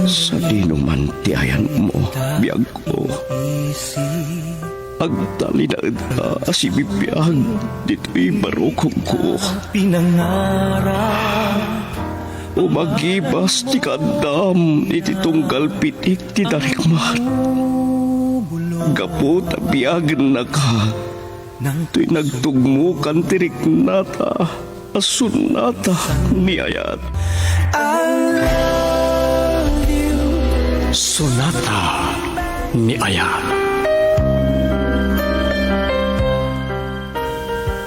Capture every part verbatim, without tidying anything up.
Sadino man ti ayanmo, biagko. Agtalinaedka a sibibiag ditoy barukongko. Umagibas ti kaaddam iti tunggal pitik ti darikmat. Gapu ta biagennaka, toy nagtugmokan ti riknata a sonata ni ayat. Sonata ni ayat.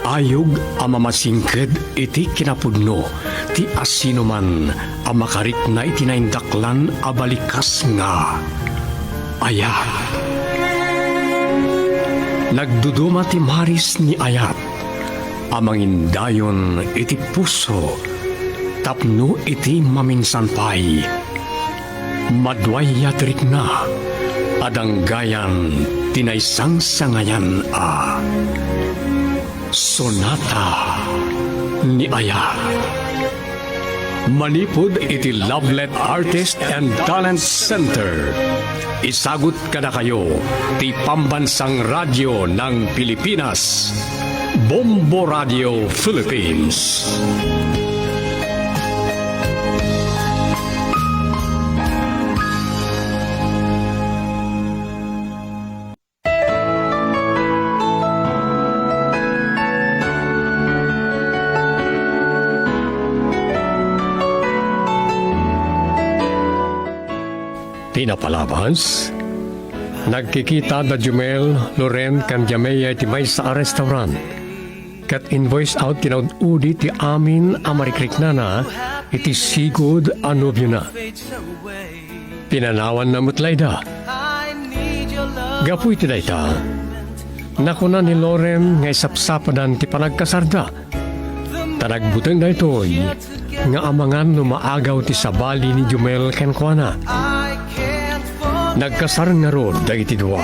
Ayog a mamasingked iti kinapudno ti asinoman a makarikna iti naindaklan a balikas nga ayat. Nagduduma ti maris ni ayat a mangindayon iti puso tapno iti maminsan pay, maduayat rikna a danggayan ti naisangsangayan a Sonata ni Ayat. Manipud iti Lovelet Artist and Talent Center, isagut kadakayo ti Pambansang Radyo ng Pilipinas, Bombo Radio Philippines. Ti napalabas, nagkikita da Jumel, Loren, ken Jamea iti maysa a restaurant. Ket in-voice out ti naud-udi ti amin a marikriknana iti sigud a nobiona. Pinanawanna met layda. Gapu iti dayta, nakuna ni Loren nga isapsapadan ti panagkasarda. Ta nagbuteng daytoy nga amangan no maagaw ti sabali ni Jumel kenkuana. Nagkasar ngarud dagiti dua.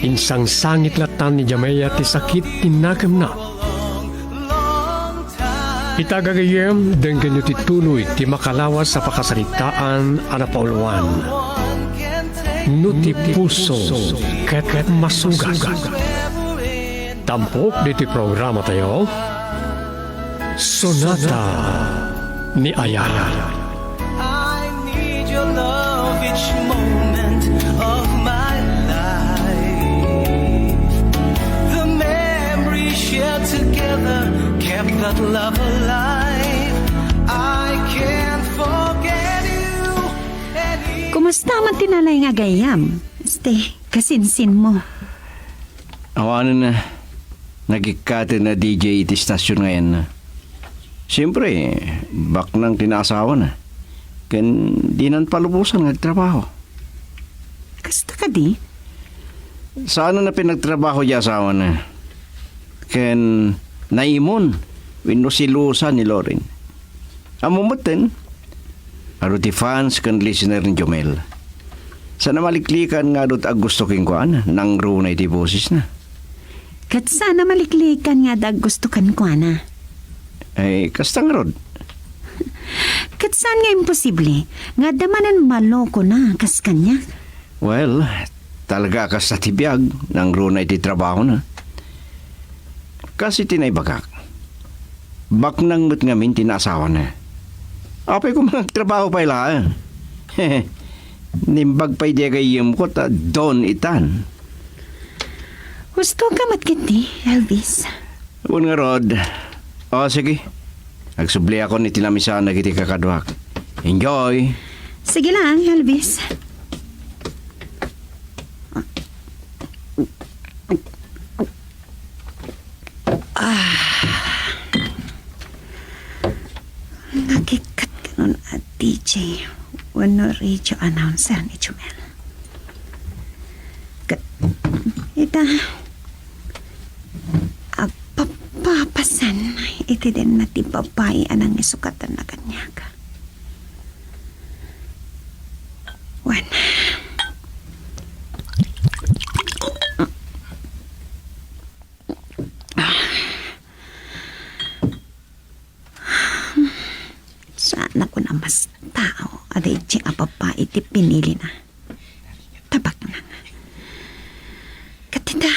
Insangsangit latta ni Jamea ti sakit ti nakemna. Ita gagayyem, denggenyo ti tuloy ti makalawas a pakasaritaan a napauluan. No ti puso ket masugas. Tampok ditoy programatayo, Sonata ni Ayat. I need your love each moment of my life. The memory shared together kept that love alive. I can't forget you. Kumusta man ti nalay nga gayyem? Este, kasinsinmo? Awanen, nagikkaten a D J iti stasyon nga ayanna. Siempre, baknang ti naasawana. Ken dinan palubosan nga agtrabaho. Kasta kadi? Saan a pinagtrabaho ti asawana. Ken naimon wenno silosa ni Loren. Ammo metten, adu ti fans ken listener ni Jomel. Saan a maliklikan nga adu ti aggusto kenkuana, nangruna iti bosesna. Ket saan a maliklikan nga adda aggusto kenkuana. Ay, kasta ngarud. Ket saan nga imposible nga adda manen malokona kas kaniak? Well, talaga a kasta ti biag, nangruna iti trabahona. Kas iti naibagak, baknang met ngamin ti naasawana. Apay koma nga agtrabaho pay laeng. Naimbag pay di gayyemko ta don itan. Husto ka met ketdi, Elvis. Wen ngarud. O, sige. Agsubliakon iti lamisan dagiti kakaduak. Enjoy! Sige lang, Elvis. Ah. Nagikkat kanon a D J wenno radio announcer ni Jumel. Ket ita, agpapapasan iti denna ti babai a nangisukatan a kaniak. Wen. Saan a kuna mas tao a daydi a babai ti pinilina. Tabaknang. Ket ita,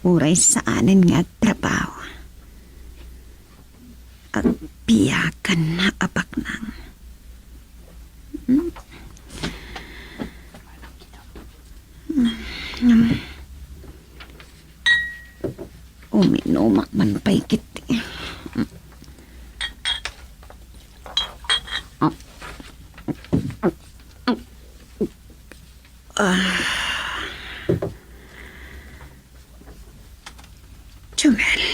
uray saanen nga agtrabaho, agbiaganna a baknang. Hmm? Hmm. Uminumak man pay ket. Ah. Jumel.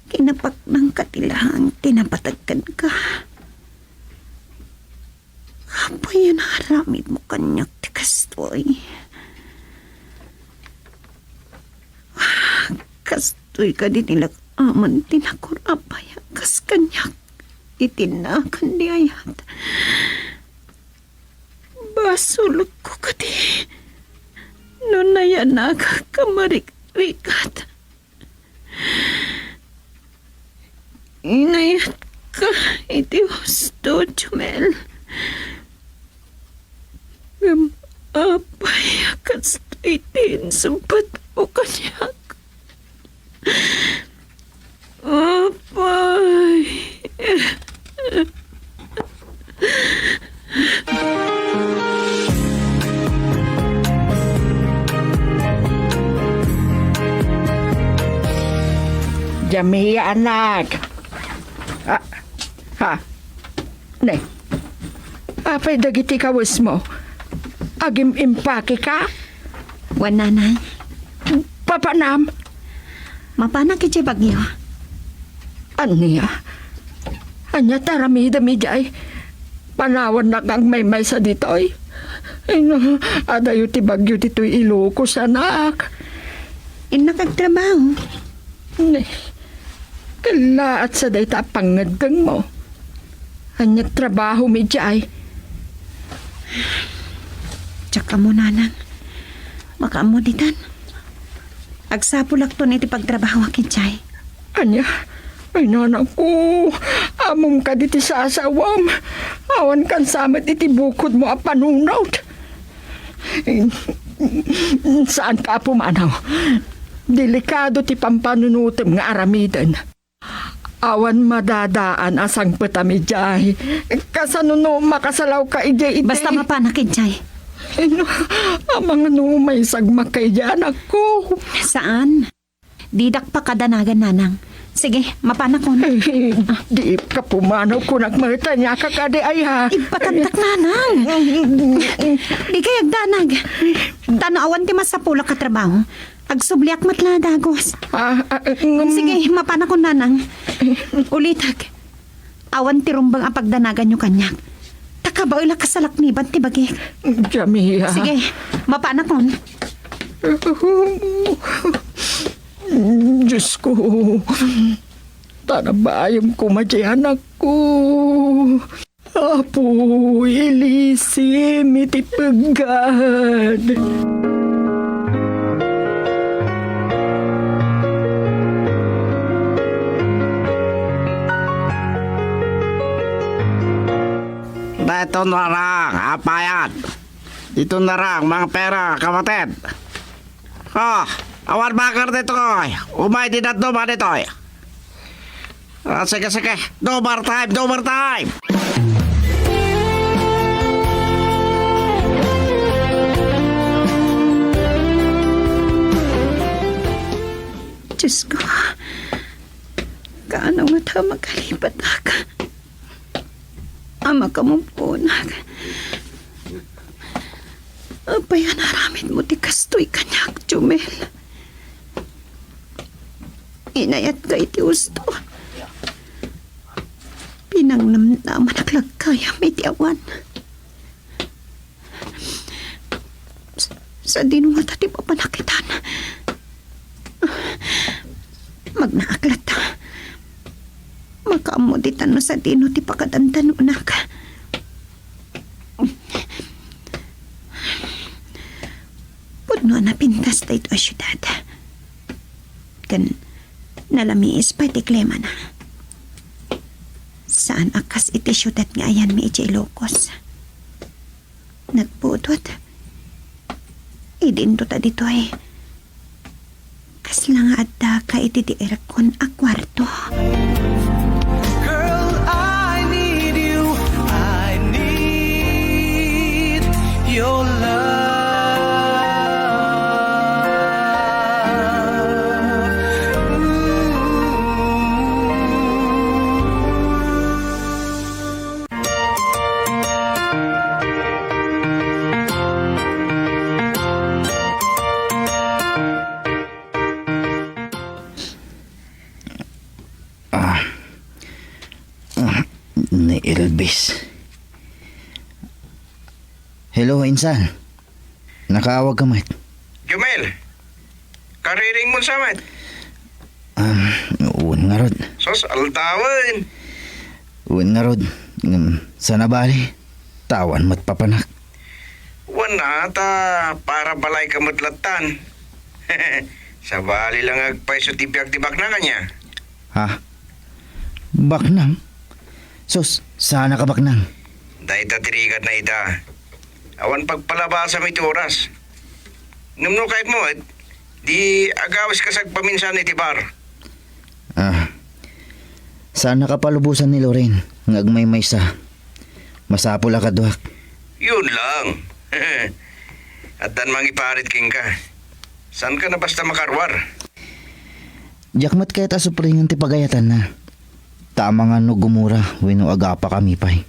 Kinapaknangka ti laeng ti napateg kenka. Apay a naaramidmo kaniak ti kastoy? Kastoy kadi ti lak-amen ti nakur-apayak kas kaniak iti nagan ti ayat? Basolko kadi no nayanagak a marikrigat. Inayatka iti husto, Jumel. Ngem apay a kastoy ti insungbatmo kaniak? Apay. Jamia, anak. Ah, ha? Ne. Apay dagiti kawesmo? Agim-impakeka? Wen, nanang. Papanam? Mapanak idiay Baguio. Ania? Ania ti aramidem idiay? Panawannak nga agmaymaysa ditoy. Ay, no, adayo ti Baguio ditoy Ilocos, anak. Innak agtrabaho. Ne, kellaat sa dayta a pangngeddengmo. Ania trabahom idiay? Diak ammo, nanang. Makaammo ditan. Agsapulakton iti pagtrabahoak idiay. Ania? Ay, nanangko, ammom kadi ti sasawam. Awan kan sa met iti bukodmo a panunot. Saanka a pumanaw. Delikado ti pampanunotem nga aramiden. Awan madadaan a sangpetam idiay. Kasano no makasalawka idiay iti... Basta mapanak idiay. Ay, no, amangan no maisagmakka idiay, anakko. Saan? Didak pakadanagan, nanang. Sige, mapanakon. Eh, di ka pumanaw, kunak met, ania ka kadi, ay, ha? Ipatantak, nanang. Di kay agdanag. Ta no awan ti masapulak a trabaho, agsubliak met la a dagus. Ah, ah, eh, ngem... Sige, mapanakon, nanang. Ulitek. Awan ti rumbeng a pagdanaganyo kaniak. Ta kabaelak a salakniban ti bagik. Jamia. Sige, mapanakon. Diosko, ta nabayem koma diay anakko. Apo, ilisim iti peggad. Daytoy narang, apay aya? Daytoy narang, mga pera, kapatid. Ah, awan bakar ditoy. Umay ti dadduma ditoy. Ah, sige, sige. Double time, double time. Diosko, kaano ngata a makalipatak a makamubkonak? Apay a naaramidmo ti kastoy kaniak, Jumel? Inayatka iti husto. Pinangnamnamanak la gayam iti awan. S-, sadino ngata ti mapanak itan? Magnaak latta. Makaammo ditan no sadino ti pakadandanonak. Pudno a napintas daytoy a siudad. Ken Nalamiis pay ti klimana. Saan a kas iti siudad nga ayanmi idiay Ilocos. Nagpudot. Idinto ta ditoy. Kasla nga addaka iti di aircon a kuarto. Girl, I need you. I need your love. Ooh. Ah. Ah, ni Elvis. Hello, insan. Nakaawag ka met? Jumel, kariring mo sa met? Ah, wen ngarud. Sus, aldawen. Wen ngarud. Um, sana bali. Tawan met papanak. Wen na, ta para balay ka met lattan. Sabali lang agpayso ti biag ti baknang ania. Ha? Baknang? Sus, saan a kabaknang? Dayta ti rigat na ita. Awan pagpalabasam iti oras. Ngem no kayat mo, et, di agawis ka sagpaminsan iti bar. Ah. Saan a kapalubosan ni Loren nga agmaymaysa. Masapul a kaduak. Yun lang. Addan mangiparit kenka. Saan ka na basta makaruar? Diak met kayat a supringen ti pagayatanna. Ta amangan no gumura wenno agapakami pay.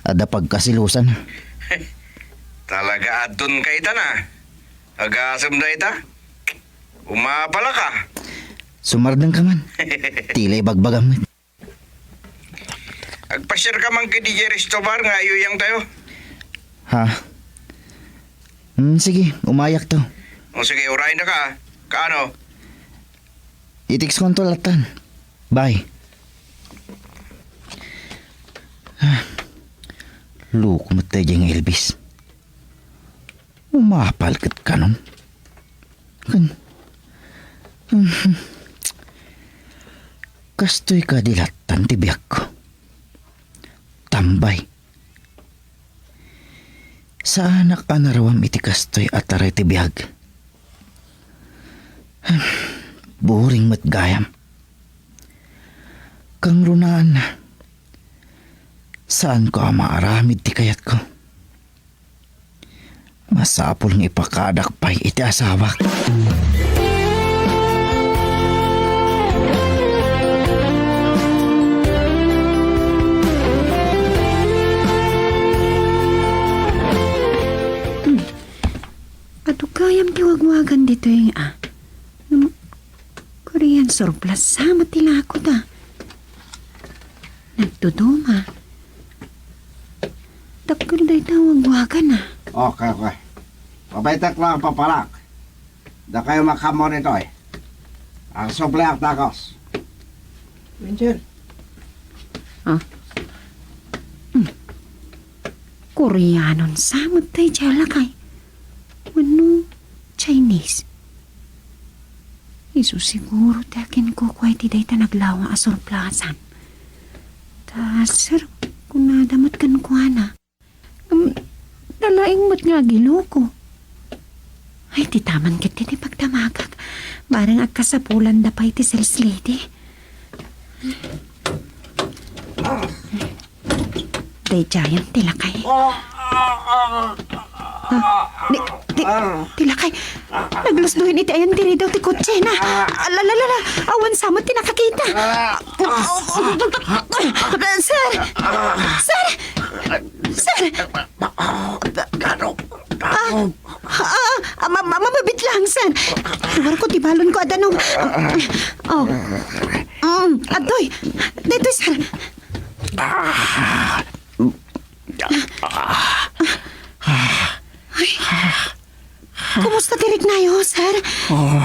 Adda pagkasilosan. Talaga adton ka ita na. Agasem dayta. Umapalaka. Sumardeng ka man. Tila ibagbagam met. Agpasiar ka man kadi diay resto bar nga ayuyang tayo. Ha? Hmm, sige, umayak to. O sige, uray na ka. Kaano? I-text ko anto lattan. Bye. Ah, loko met daydiay nga Elvis. Umapal ket kanon. Ken, kastoy kadi lattan ti biagko. Tambay. Saanak a narawam iti kastoy a taray ti biag. Boring met gayam. Kangrunaan, saanko a maaramid ti kayatko. Masapul nga ipakadak pay iti asawak. Hmm. Adu gayam ti wagwagan ditoy, a. Ngem, Korean surplus sa met ti lakot, a. Nagduduma. Dakkel dayta wagwagan, a. Okay, okay. Pabaytek lang, papanak. Dakayo makaammo ditoy. Agsubleak dakes. Wen, sir. Ah. Hmm. Koreanon sa met daydiay, lakay. Wenno Chinese. Isu siguro ti akinkukua iti dayta naglawa a surplusan. Ta, sir, kunada met kenkuana. Ngem, nalaing met nga agiloko. Ay, ti taman ket ti pagdamagak. Bareng agkasapulanda pay ti sales lady. Daydiayen ti lakay. Ah, di, di, ti lakay. Naglusdoen iti ayan ti ridaw ti kotsena. Ala, ala, ala, awan sa met ti nakakita. Sir! Sir! Sir! Ah, ah, ah, ma-, ma-, mabit lang, sir. Luarko ti balonko a danum. Oh. Mm, adtoy. Daytoy, sir. Ay. Kumusta ti riknayo, sir? Oh,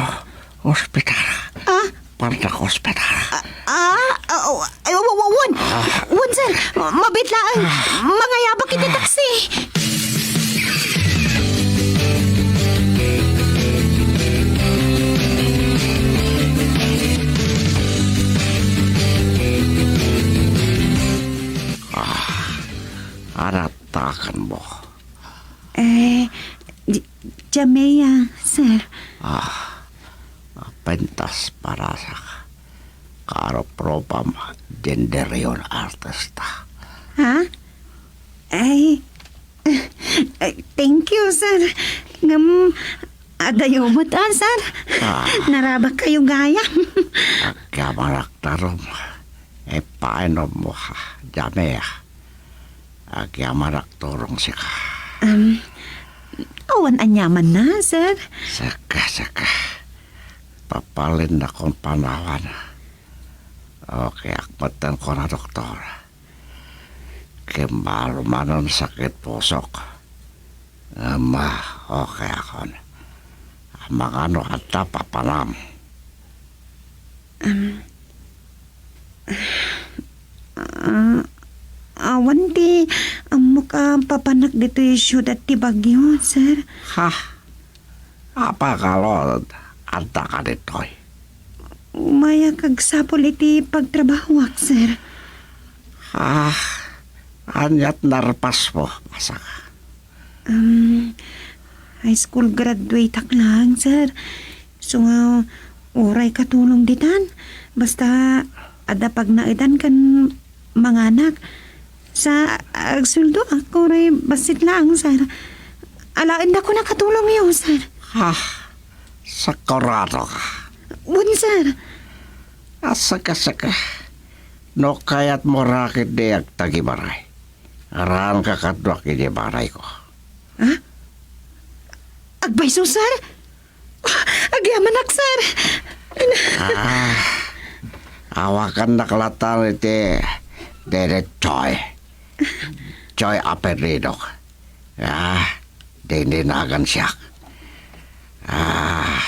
ospital. Ah? Parang ospital. Ah, ah, oh, ay, wa-, wa-, wan. Wan, sir. Ma-, mabit laeng. Mangayabak iti taksi. mo? Eh, J-, Jamea, sir. Ah, pintas parasak. Karuprupam, genderyon artista. Ha? Ay, ay, thank you, sir. Ngem, adayo met, ah, sir. Ah. Narabak kayo gayam. Agyamanak tarum. Ipainom mo, ha, Jamea. Agyamanak turong sika. Um, awan aniamanna, sir. Saka, saka. Papalinakon panawan. Okay, akpatan ko na, doktor. Kimmarumanon sakit pusok. Ama, okay akon. Mangano adda papanam? Um, ah, awan ti ammok a papanak ditoy siudad ti Baguio, sir. Ha? Apay ngarud, adda ka ditoy? Umayak agsapul iti pagtrabahoak, sir. Ah, aniat narpasmo, Masang? Um, high school graduate ak lang, sir. So nga, uray katulong ditan. Basta, adda pagnaedan ken manganak. Sa agsuldo ak, uray bassit lang, sir. Alaen da ko nakatulong yo, sir. Ah, sakurado ka. Wen, sir. Asaka-saka. No kayat mo raket di agtagibaray. Araanka kaduak iti barayko. Ha? Agbayso, sir? Agyamanak, sir. Ah, awagannak latan iti dede Choy. Choy apelidok. Ah, dindi nagan siak. Ah,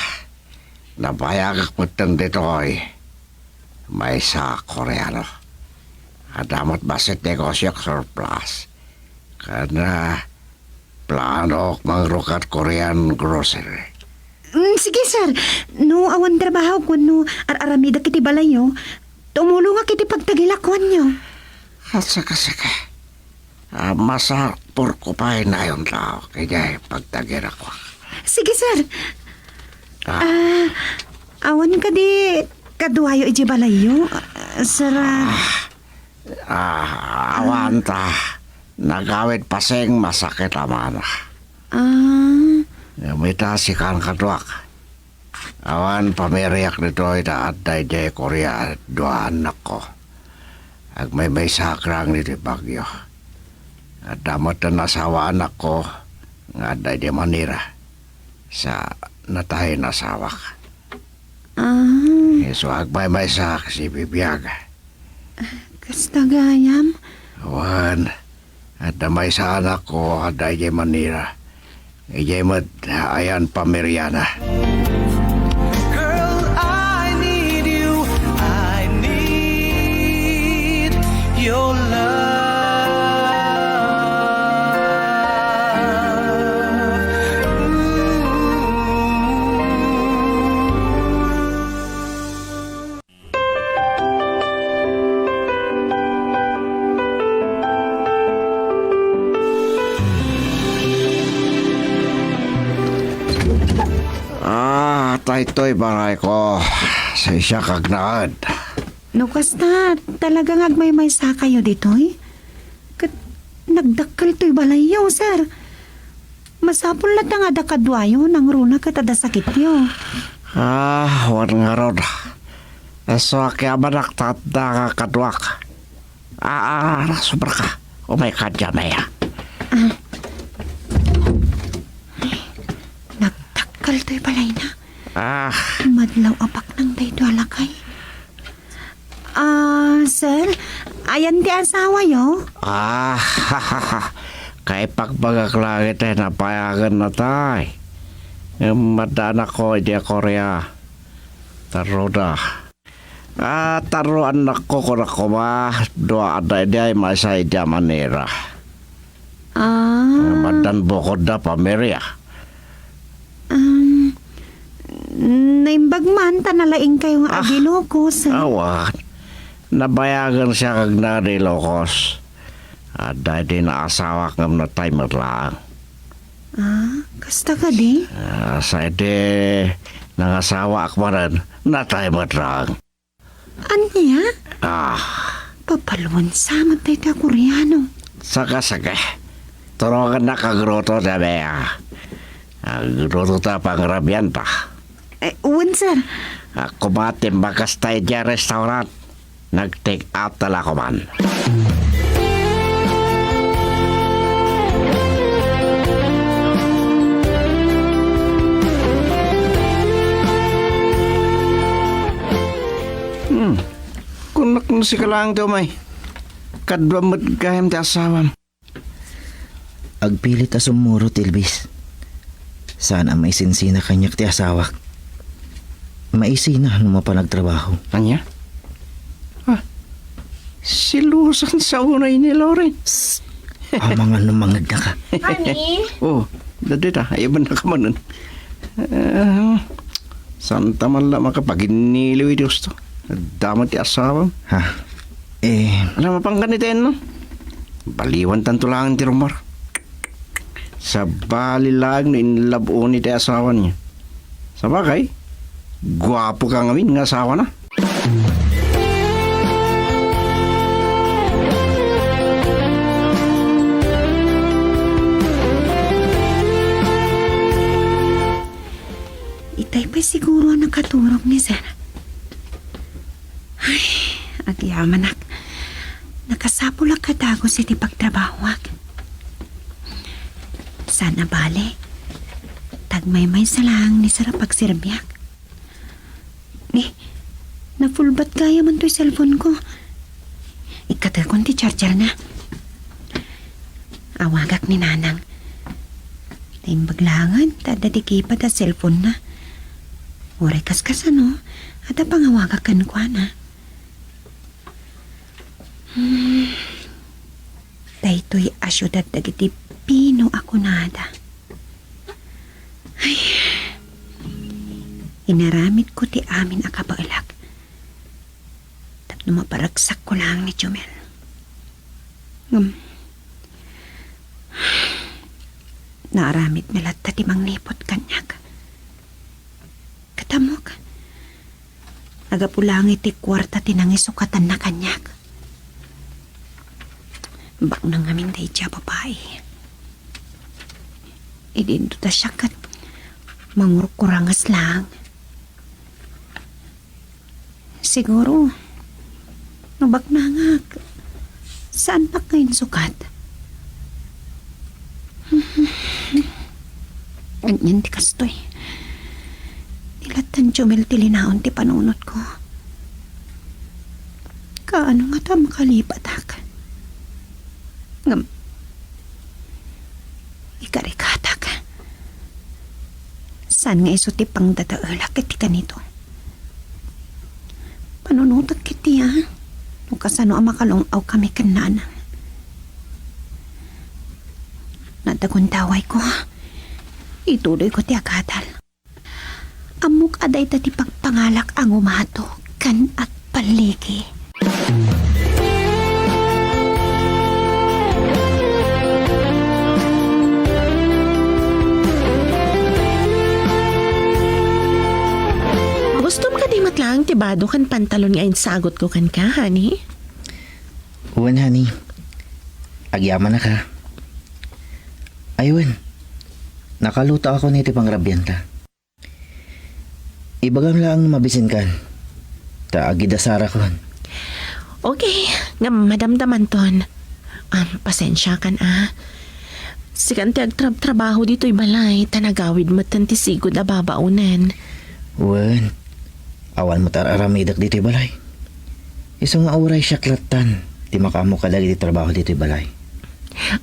nabayagak metten ditoy. Maysa a Koreano. Adda met bassit negosiok surplus. Ken, ah, planok mangrugat Korean grocery. Mm, sige, sir. No awan trabaho wenno ar-aramidek iti balayyo, tumulongak iti pagtagilakuanyo. Asaka-saka. Ah, masapulko pay nayon tao, kaydiay pagtagirakuak. Sige, sir. Ah. Ah, awan kadi kaduayo iti balayyo, ah, sir, ah? Ah, ah, awan ta. Nagawid pasing masakit a mana. Ah. Ngem ita, sikan kaduak. Awan pamiriak ditoy ta adda idiay Korea dua annakko. Agmaymaysaak laeng ditoy Baguio. Adda met asawa annakko nga adda idiay Manila. Sa natayen asawak. Ah. Isu agmaymaysaak iti bibiag. Kasta gayam? Wen, adda maysa a anakko, adda idiay Manila. Idiay met, ayan pamiriana. Girl, I need you. I need your love. Ooh. Ah, daytoy barayko. Siak agnaed. No kasta, talaga nga agmaymaysa kayo ditoy? Ket nagdakkel toy balayyo, sir. Masapul latta nga adda kaduayo, nangruna ket adda sakityo. Ah, wen ngarud. Isu a agyamanak ta adda nga kaduak. Ah, ah, ah, subraka. Umayka, Jamea. Ah. Ay, nagdakkel toy balayna. Ah. Madlaw a baknang daytoy a lakay. Ah, sir, ayan ti asawayo? Ah, kaipagbagak laeng iti nabayagenna tay. Ngem adda anakko idiay Korea. Tarruda. Ah, tarru annakko, kunak koma, dua adda idiay, maysa idiay Manila. Ah. Ngem addan bukodda pamiria. Um, naimbag man ta nalaingkayo nga Ah. agilokos, ah. Awan. Nabayagen siak agna di lokos. Adda idi naasawak ngem natay met laeng. Ah, kasta kadi? Ah, sa idi nangasawaak manen, natay met laeng. Ania? Ah. Papalwan sa met dayta a Koreano. Saka, saka. Turongennak agluto, Bea. Agluto ta pangrabianta. Eh, wen, sir. Ako met ti makasta idiay restaurant. Nag-take out ta la koman. Hmm. Kunak no sika laeng ti umay. Kaduam met gayam ti asawam. Agpilit a summurot ti Elvis. Saan a maisinsina kaniak ti asawak. Maisina no mapan agtrabaho. Ania? Ah, selosan sa unay ni Loren. Psst! Amangan no mangngegna ka. Honey? Oh, dadi ta, ayaban na ka manen. Ah, saan ta man la makapaginniliw iti husto? Adda met ti asawam. Ha? Eh. Ala, mapangan iti enno? Baliwan tanto laeng ti rumor. Sabali laeng no inlab-oni ti asawa niya. Sabagay, guapo ka ngamin nga asawa na. Itay pay siguro a nakaturog ni Zara. Ay, agyamanak. Nakasapulak a dagus iti pagtrabahoak. Saan a bale, tagmaymaysa laeng ni Sir a pagserbiak. Eh, na-full bat gayam toy cellphone ko. Ikkatekon ti charger na. Awagak ni Nanang. Naimbag laeng ta adda ti keypad a cellphone na. Uray kaskasano, adda pangawagak kenkuana. Hmm. Daytoy a siudad dagiti pino a kunada. Ay. Inaramidko ti amin a kabaelak tapno maparagsakko laeng ni Jomel. Ngem, naaramidna latta ti mangnipot kaniak. Ket ammok, agapu laeng iti kuarta ti nangisukatanna kaniak. Baknang ngamin daydiay a babai. Idi intoda siak ket mangurkuranges laeng. Siguro, no baknangak, saannak nga insukat. Anian ti kastoy? Ni lattan Jomel ti linaon ti panunotko. Kaano ngata a makalipatak? Ngem, ikarikatak. Saan nga isu ti pangdadaelak iti kanito? Panunotek ketdi, a, no kasano a makalung-aw kami ken Nanang. Nadagundawayko. Ituloyko ti agadal. Ammok a dayta ti pagpangalak a ngumato ken agpalligi. Gustom kadi met laeng ti bado ken pantalon nga insagutko kenka, honey? Wen, honey. Agyamanak, a. Ay, wen. Nakalutoakon iti pangrabianta. Ibagam laeng no mabisinkan, ta agidasarakon. Okay, ngem madamdamanton. Am, pasensiakan, a. Sikan ti agtrabtrabaho ditoy balay, ta nagawid metten ti sigud a babaonen. Wen, awan met ar-aramidek ditoy balay. Isu nga uray siak lattan ti makaammo kadagiti trabaho ditoy balay.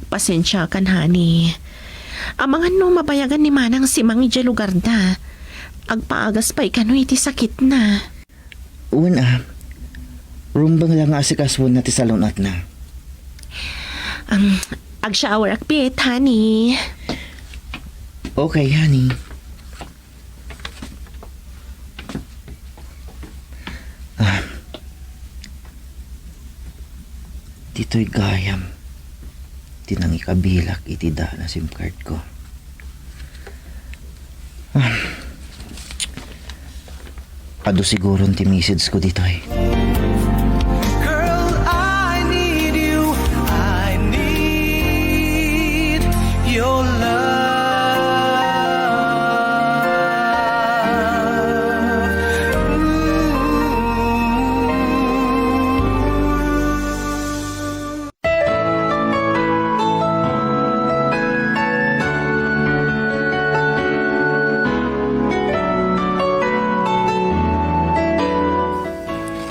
Pasensiakan, honey. Amangan no mabayagan ni Manang Simang idiay lugarda. Agpaagas pay kano iti sakitna. Wen, a. Rumbeng la nga asikasoenna ti salun-atna. Um, ag-shower ak pit, honey. Okay, honey. Ah. Ditoy gayam. Ti nangikabilak iti daan a SIM card ko. Ah. Adu siguron ti message ko ditoy. Girl, I need you. I need your love. Ooh.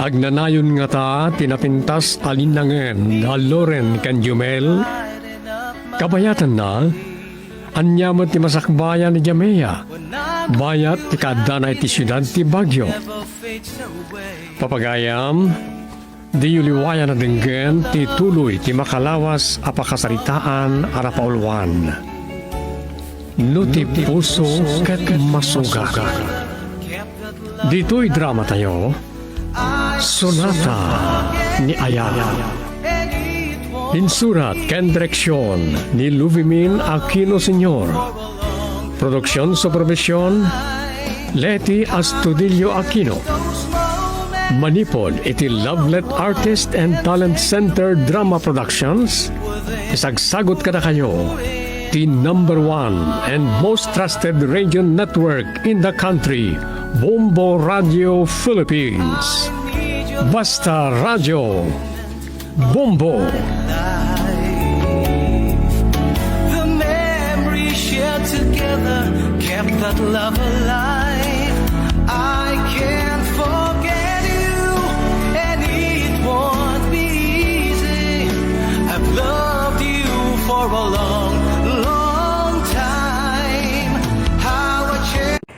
Agnanayon ngata ti napintas a linnangen da Loren ken Jumel? Kabayatanna, ania met ti masakbayan idiay Jamea, bayat ti kaaddana iti siudad ti Baguio? Papagayam, diyo liwayan a denggen ti tuloy ti makalawas a pakasaritaan a napauluan. No ti puso ket masugat. Ditoy dramatayo, Sonata ni Ayat. Insurat ken direksion ni Luvimin Aquino Senior. Production supervision, Leti Astudillo Aquino. Manipud iti Lovelet Artist and Talent Center Drama Productions, isagsagut kadakayo ti number one and most trusted radio network in the country, Bombo Radio Philippines. Basta Radio Bombo. The memory shared together kept that love alive. I can't forget you, and it won't be easy. I've loved you for a long, long time. How I cherish.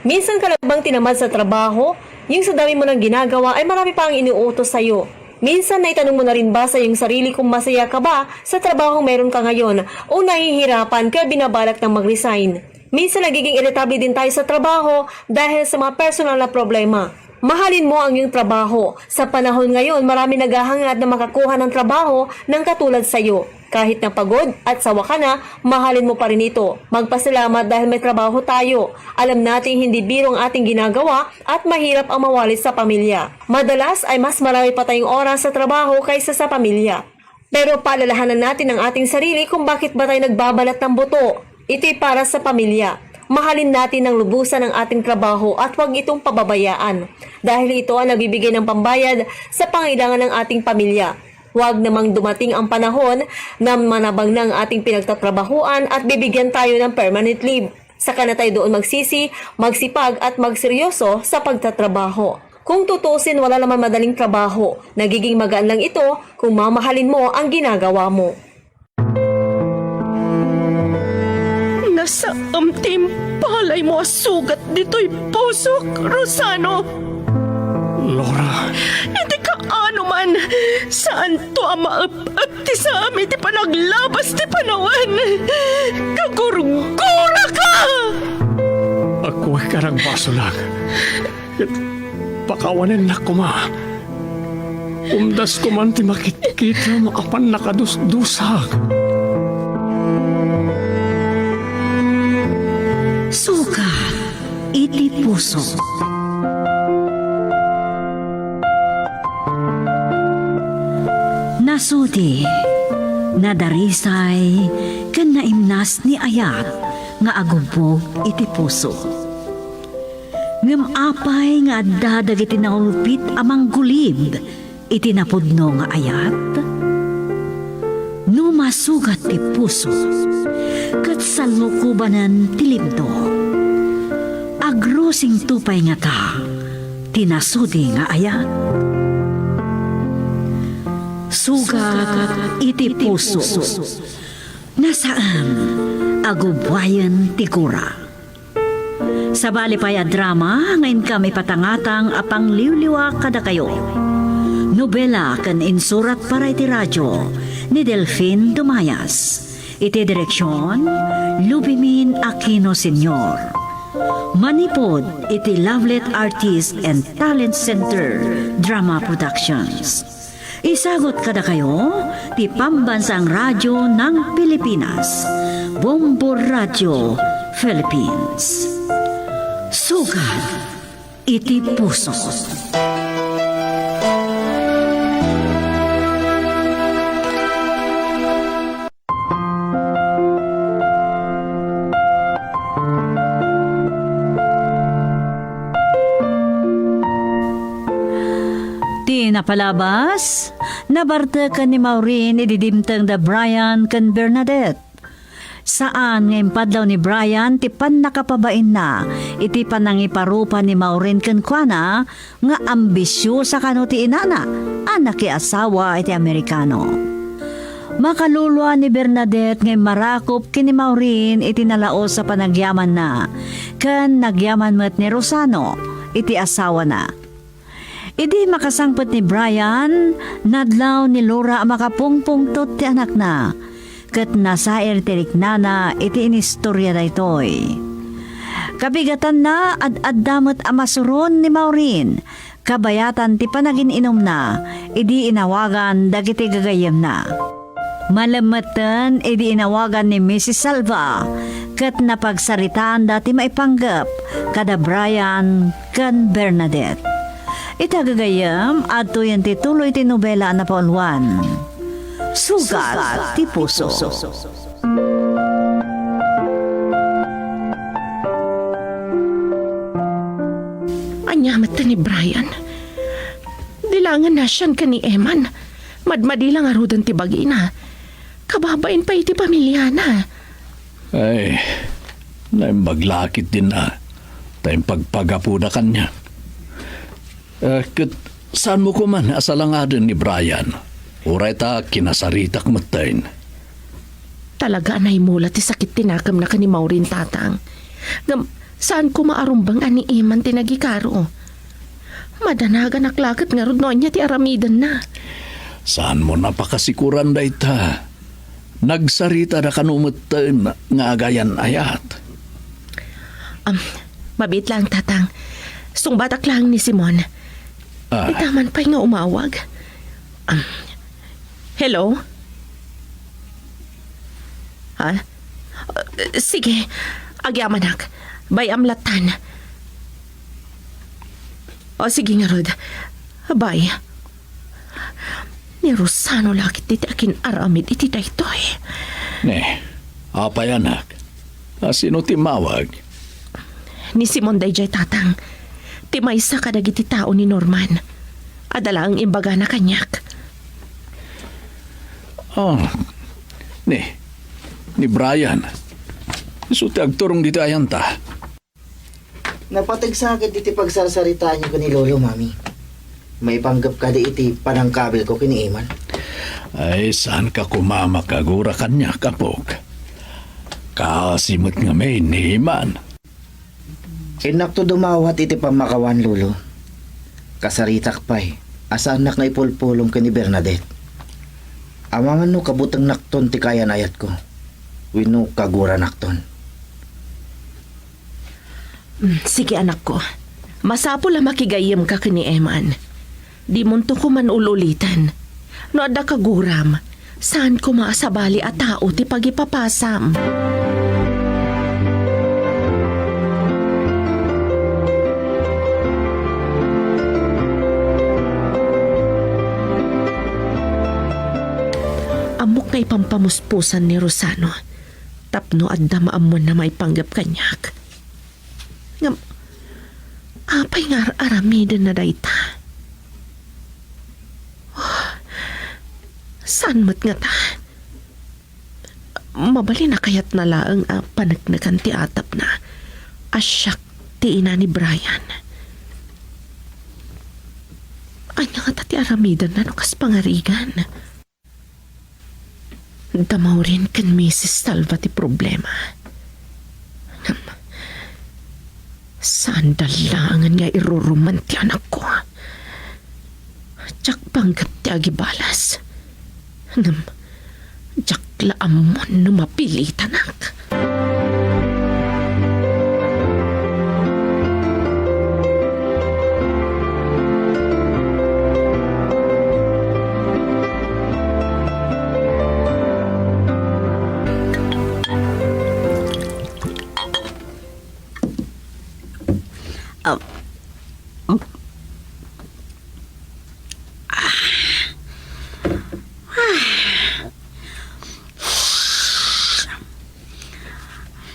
Minsan ka na bang tinamad sa trabaho? Yung sa dami mo ng ginagawa ay marami pa ang inuutos sa'yo. Minsan naitanong mo na rin ba sa iyong sarili kung masaya ka ba sa trabahong meron ka ngayon o nahihirapan kaya binabalak nang mag-resign? Minsan nagiging irritable din tayo sa trabaho dahil sa mga personal na problema. Mahalin mo ang iyong trabaho. Sa panahon ngayon, marami naghahangad na makakuha ng trabaho ng katulad sa'yo. Kahit na pagod at sawa ka na, mahalin mo pa rin ito. Magpasalamat dahil may trabaho tayo. Alam nating hindi biro ang ating ginagawa at mahirap ang mawalis sa pamilya. Madalas ay mas marami pa tayong oras sa trabaho kaysa sa pamilya. Pero paalalahanan natin ang ating sarili kung bakit ba tayo nagbabalat ng buto. Ito'y para sa pamilya. Mahalin natin ng lubusan ang ating trabaho at huwag itong pababayaan, dahil ito ang nagbibigay ng pambayad sa pangailangan ng ating pamilya. Huwag namang dumating ang panahon na manabang na ang ating pinagtatrabahuan at bibigyan tayo ng permanent leave. Saka na tayo doon magsisi, magsipag at magseryoso sa pagtatrabaho. Kung tutusin, wala naman madaling trabaho. Nagiging magaan lang ito kung mamahalin mo ang ginagawa mo. Nasaem ti impalay mo a sugat ditoy pusok, Rosano. Laura. Iti kaano man, saanto a maep-ep ti saam iti panaglabas ti panawen. Kagurguraka! Agkuek a nagbasolak. Ket pakawanennak koma. Umdas koman ti makitkitem a pannakadusdusak. Sugat iti puso. Nasudi, nadarisay, ken naimnas ni Ayat nga agubbog iti puso. Ngem apay nga adda dagiti naulpit a manggulib iti napudno nga ayat? No masugat ti puso ket sallukobanen ti libno, agrusingto pay ngata ti nasudi nga ayat? Sugat iti puso. Nasaem a gubbuayen ti gura. Sabali pay a drama nga inkam ipatangatang a pangliwliwa kadakayo. Nobela ken insurat para iti radio ni Delfin Dumayas. Iti direksion, Lubimin Aquino Senior. Manipud iti Lovelet Artist and Talent Center Drama Productions. Isagut kadakayo ti Pambansang Radyo ng Pilipinas, Bombo Radio Philippines. Sugat iti puso. Ti napalabas, nabarteken ni Maureen idi dimteng da Brian ken Bernadette. Saan nga impadlaw ni Brian ti pannakapabainna iti panangiparupa ni Maureen kenkuana nga ambisiosa kano ti inana a nakiasawa iti Amerikano. Makaluluan ni Bernadette nga immarakop ken ni Maureen iti nalaus a panagyamanna, ken nagyaman met ni Rosano iti asawana. Idi makasangpet ni Brian, nadlaw ni Laura a makapungpungtot ti anakna, ket nasair ti riknana iti inistorya daytoy. Kabigatanna, ad-adda met a masuron ni Maureen, kabayatan ti panagin-inumna, idi inawagan dagiti gagayyemna. Malem metten idi inawagan ni Misis Salva ket napagsaritaanda ti maipanggep kada Brian ken Bernadette. Ita gagayyem, adtoyen ti tuloy ti nobela a napauluan, Sugat ti Puso. Ania met ni Brian? Di la nga nasian ken ni Eman. Madmadi la ngaruden ti bagina. Kababain pay iti pamiliana. Ay, naimbag la ketdin a ta impagpagapuna kaniak. Eh, ket saanmo koma a salangaden ni Brian? Uray ta kinasaritak metten. Talaga a naimula ti sakit ti nakemna ken ni Maureen, Tatang. Ngem saan koma a rumbeng a ni Eman ti nagikaro. Madanaganak la ket ngarud no ania ti aramidenna. Saanmon a pakasikuran dayta? Nagsaritada kano metten nga agayan-ayat. Am, mabiit laeng, Tatang. Sungbatak laeng ni Simon. Ah. Ita man pay nga umawag. Am, hello? Ha? Uh, sige, agyamanak. Bay-am lattan. O, sige ngarud. Bye. Ni Rosano la ketdi ti akin-aramid iti daytoy. Ne, apay, anak? A, sino ti immawag? Ni Simon daydiay, Tatang. Ti maysa kadagiti tao ni Norman. Adda laeng imbagana kaniak. Oh, ni, ni Brian. Isu ti agturong ditoy ayanta. Napateg sa ket iti pagsarsaritaanyo ken ni Lolo, Mami. Maipanggep kadi iti panangkabilko ken ni Eman? Ay, saanka koma makagura kaniak, apok. Kaasi met ngamin ni Eman. Innakto dumawat iti pammakawan, Lolo. Kasaritak pay a saannak nga ipulpulong ken ni Bernadette. Amangan no kabutengnakton ti kaayan-ayatko wenno kaguranakton. Mm, sige, anakko. Masapul a makigayyemka ken ni Eman. Dimonto koman ul-uliten. No adda kaguram, saan koma a sabali a tao ti pagipapasam. Ammok nga ipampamuspusan ni Rosano tapno adda maammoanna maipanggep kaniak. Ngem, apay nga ar-aramidenna dayta? Oh, saan met ngata? Mabalin a kayatna laeng a paneknekan ti atapna a siak ti ina ni Brian. Ania ngata ti aramidenna no kas pangarigan? Da Maureen ken Misis Salva ti problema. Ngem, saanda laengen nga iruruman ti anakko. Diak panggep ti agibalas. Ngem, diak la ammon no mapilitanak. Ah. Ah.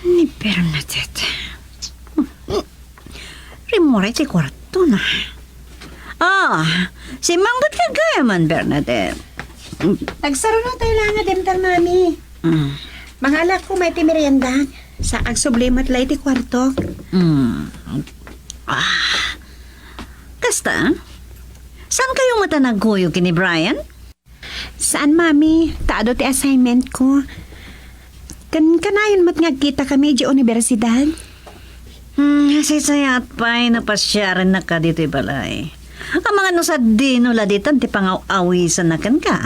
Ni Bernadette. Rimmuar iti kuartona. Ah, simmangbat ka gayam, Bernadette. Nagsarunatayo la nga dimtang, Mami. Mm. Mangalak ko may ti merienda. Sa agsubli met la iti kuartok. Mm. Ah. Kasta? Saan kayo met a nagkuyog ken ni Brian? Saan, Mami. Ta adu ti assignment ko. Kan-, kanayon met nga agkita kami idiay universidad. Hmm, sisayat pay no pasiarennaka ditoy balay. Amangan no sadino la ditan ti pangaw-awisanna kenka.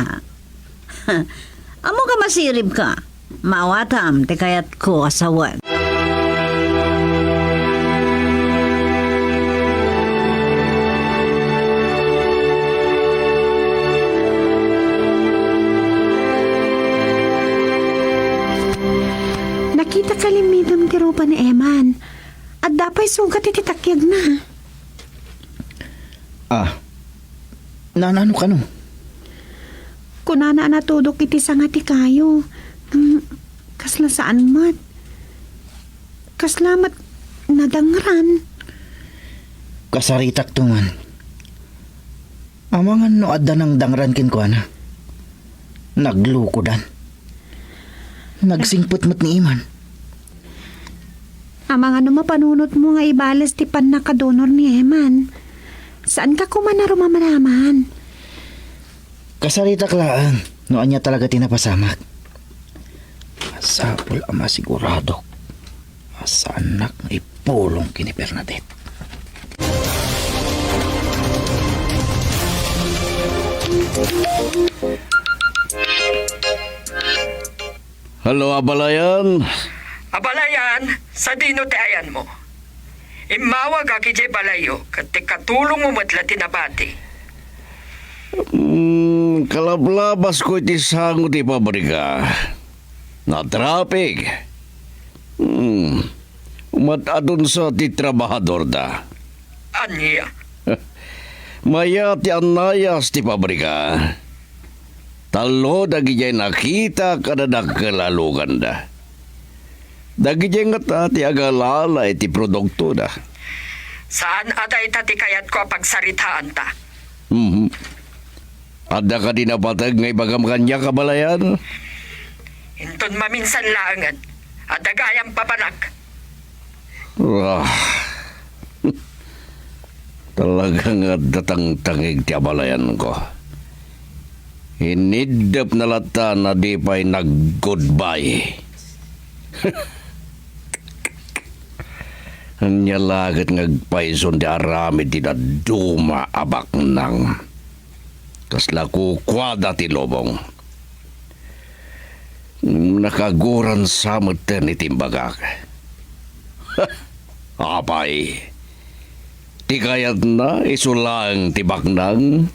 Ammok a masiribka. Maawatam ti kayatko a sawen. Nakita ka limitem ti rupa ni Eman. Adda pay sugat iti takiagna. Ah, naan-ano kano? Kunana a natudok iti sanga ti kayo. Hmm, kasla saan met. Kasla met nadangran. Kasaritakto man. Amangan no adda nangdangran kenkuana. Naglukodan. Nagsingpet met ni Eman. Amangan no mapanunotmo nga ibales ti pannakadunor ni Eman. Saanka koma a rumamaraman. Kasaritak laeng no ania talaga ti napasamak. Masapul a masiguradok a saannak nga ipulong ken ni Bernadette. Hello, abalayan. Abalayan, sadino ti ayanmo? Immawagak idiay balayyo, ket ti katulongmo met la ti nabati. Hmm, kalablabasko iti sango ti pabrika. Natrapik. Hmm, umad-adunsa ti trabahadorda. Ania? Mayat ti annayas ti pabrika. Tallo dagidiay nakitak a dadakkel a luganda. Dagidiay ngata ti agalala iti produktoda. Saan a dayta ti kayatko a pagsaritaanta. Mhm. Adda kadi napateg nga ibagam kaniak, abalayan? Inton maminsan laengen, adda gayam papanak. Ah. Talaga nga adda tangtangig ti abalayanko. Iniddepna latta a di pay nag-goodbye. Ania la ket nga agpayson ti aramid ti dadduma a baknang. Kasla kukuada ti lubong. Nakaguran sa metten iti imbagak. Apay, ti kayatna isu laeng ti baknang,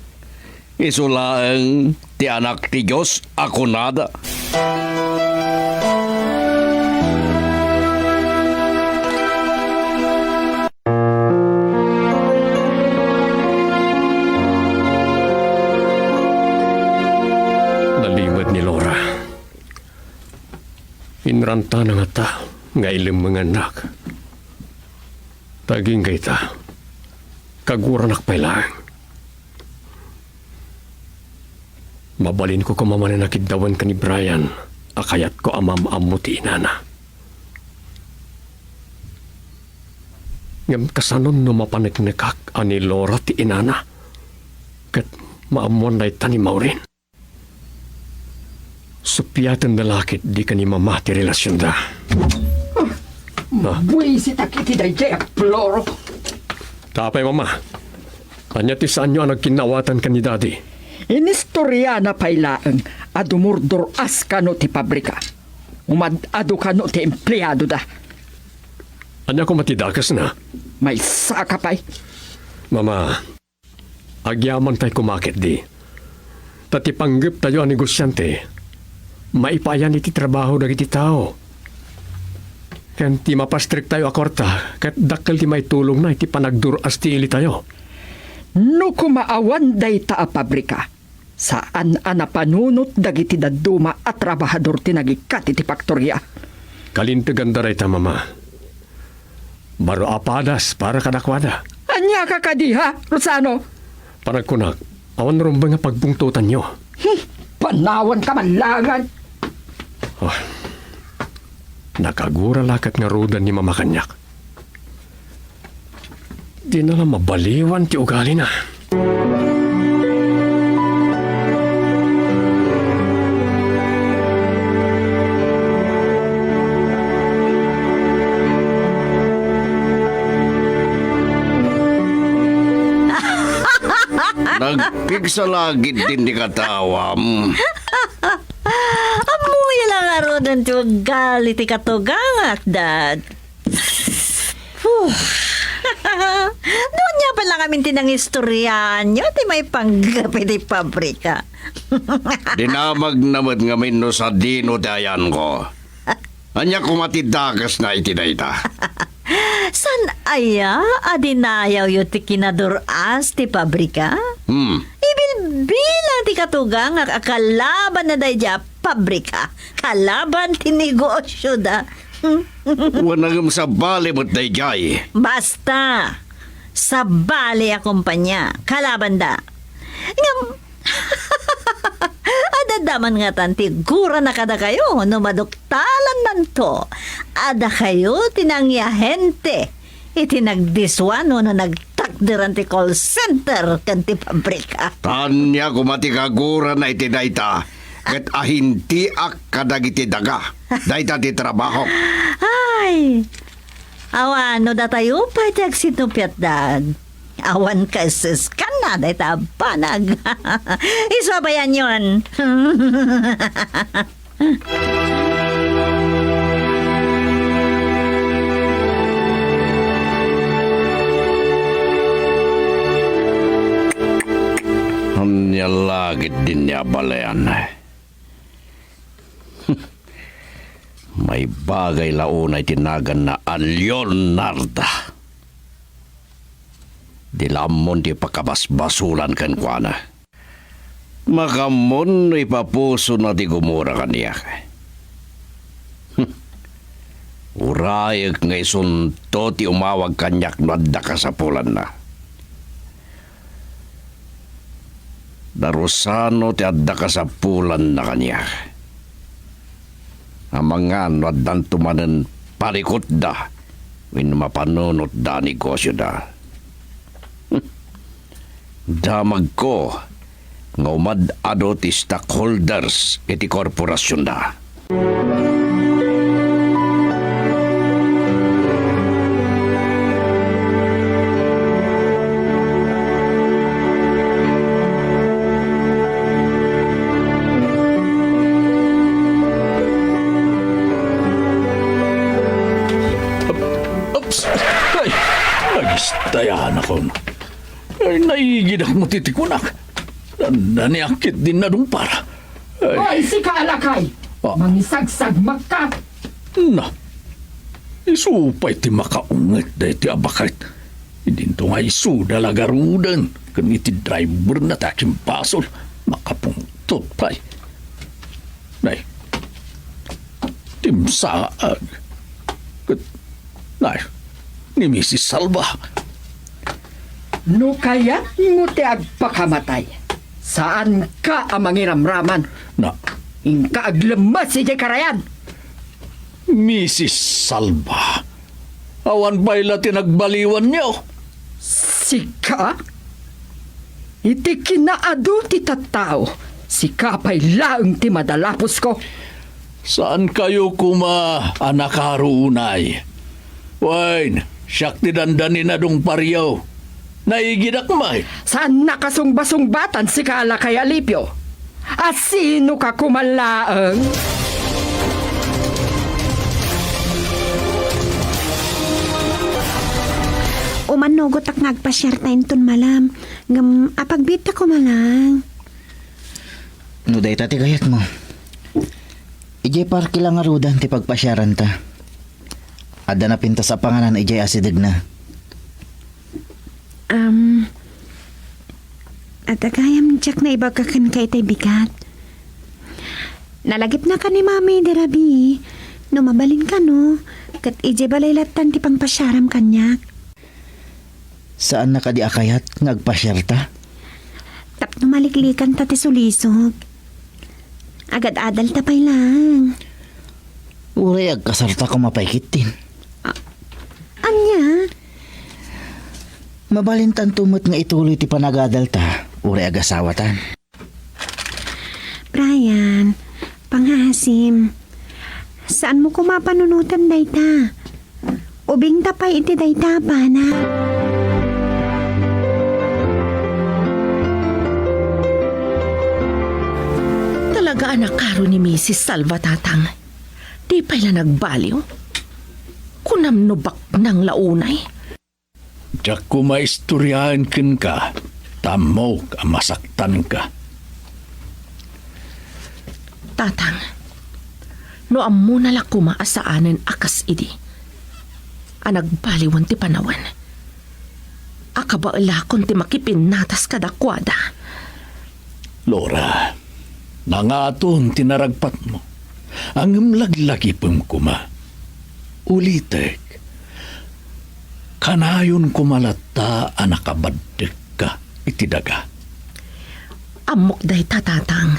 isu laeng ti Anak ti Dios a kunada. Nalimed ni Laura. Inrantana ngata nga ilemmengannak. Ta agingga ita, kaguranak pay laeng. Mabalinko koma manen a kiddawen ken ni Brian a kayatko a maam-ammo ti inana. Ngem kasanon no mapaneknekak a ni Laura ti inana ket maammoan dayta ni Maureen? Suppiaten da la ket di ken ni Mama ti relasionda. Ah, ah. Buisitak iti daydiay a ploro. Tapay, Mama. Ania ti saanyo a nagkinnaawatan ken ni Daddy? Inistoriana pay laeng a dumurdur-as kano ti pabrika. Umad-adu kano ti empleadoda. Ania koma ti dakesna? Maysaka pay. Mama, agyamantay koma ketdi. Ta ti panggeptayo a negosiante, maipayan iti trabaho dagiti tao. Ken ti mapastriktayo a kuarta, ket dakkel ti maitulongna iti panagdur-as ti ilitayo. No koma awan dayta a pabrika, saan a napanunot dagiti dadduma a trabahador ti nagikkat iti faktoria. Kalinteganda dayta, Mama. Baro a padas para kadakuada. Ania ka kadi, ha, Rosano? Panagkunak, awan rumbeng nga pagbungtotanyo. Hmm, panawan ka man laengen. Oh, nakagura la ket ngaruden ni Mama kaniak. Dina la mabaliwan ti ugalina. Nagpigsa la ketdin ti katawam. Ammoyo la ngaruden ti ugali ti katugangak, Dad. Huh. No ania pay la ngamin ti nangistoriaanyo ti maipanggep iti pabrika. Dinamagna met ngamin no sadino ti ayanko. Ania koma ti dakesna iti dayta? Saan aya a dinayawyo ti kinadur-as ti pabrika? Hmm. Ibilbilang ti katugangak a kalabanna daydiay a pabrika, kalaban ti negosyoda. Wen, ngem sabali met daydiay. Basta, sabali a kompania, kalabanda. Ngem, adda man ngatan ti gurana kadakayo no maduktalannanto a dakayo ti nangiahente iti nagdiswan wenno nagtakderan ti call center ken ti pabrika. Ania koma ti kagurana iti dayta, ket ahintiak kadagiti daga. Dayta ti trabahok. Ay, awan no datayo pay ti agsinupiat, Dad. Awan kaeseskanna dayta a banag. Isu a bayanyon. Ania la ketdin a balean? Maibagay la unay ti naganna a Leonarda. Di la ammon ti pakabasbasolan kenkuana. Makaammo no ipapusona ti gumura kaniak. Urayek nga isunto ti umawag kaniak no adda kasapulanna. Da Rosano ti adda kasapulanna kaniak. Amangan no addanto manen parikutda wenno mapanunotda a negosyoda. Damagko nga umad-adu ti stockholders iti korporasionda. Ups! Ay! Nagistayanakon. Ay, naigidak met iti kunak. Dandaniak ketdin nadungpar. Ay. Hoy, sika a lakay! Ah. Mangisagsagmakka! Na, isu pay ti makaunget daytoy a baket. Idinto nga isuda la garuden ken iti driverna ti akimbasol. Makapungtot pay. Nay, timsaag. Ket, nay, ni Misis Salva. No kayatmo ti agpakamatay, saanka a mangiramraman. Na. Inka aglemmes idiay karayan. Misis Salva, awan pay la ti nagbaliwanyo. Sika? Iti kinaadu ti tattao, sika pay laeng ti madalapusko. Saankayo koma a nakaruonay. Wen, siak ti dandani nadungparyo. Naigidak met. Saan nakasungbasungbatan, sika a lakay Alipio? A sinoka koma laeng? Umanugotak nga agpasiarta inton malam, ngem apagbiitta koma laeng. No dayta ti kayatmo, idiay parke la ngaruden ti pagpasiaranta. Adda napintas a panganan idiay asidegna. Am, adda gayam diak naibaga kenka itay bigat. Nalagipnaka ni Mami idi rabii. No mabalin kano, ket idiay balay lattan ti pangpasiaram kaniak. Saanna kadi a kayat nga agpasiarta? Tapno maliklikanta ti sulisog. Agad-adalta pay laeng. Uray agkasarta koma pay ketdin. A-, ania? Mabalintanto met nga ituloy ti panagadalta, uray agasawatan. Brian, pangngaasim. Saanmo koma panunoten dayta. Ubingta pay iti dayta a banag. Talaga a nakaro ni Misis Salva, Tatang. Di pay la nagbaliw. Kunam no baknang la unay. Diak koma istoriaen kenka, ta ammok a masaktanka. Tatang, no ammona la koma a saanen a kas idi, a nagbaliwen ti panawen, a kabaelakon ti makipinnatas kadakuada. Laura, nangaton ti naragpatmo, ngem laglagipem koma. Ulitek, kanayon koma latta a nakabaddekka iti daga. Ammok dayta, Tatang.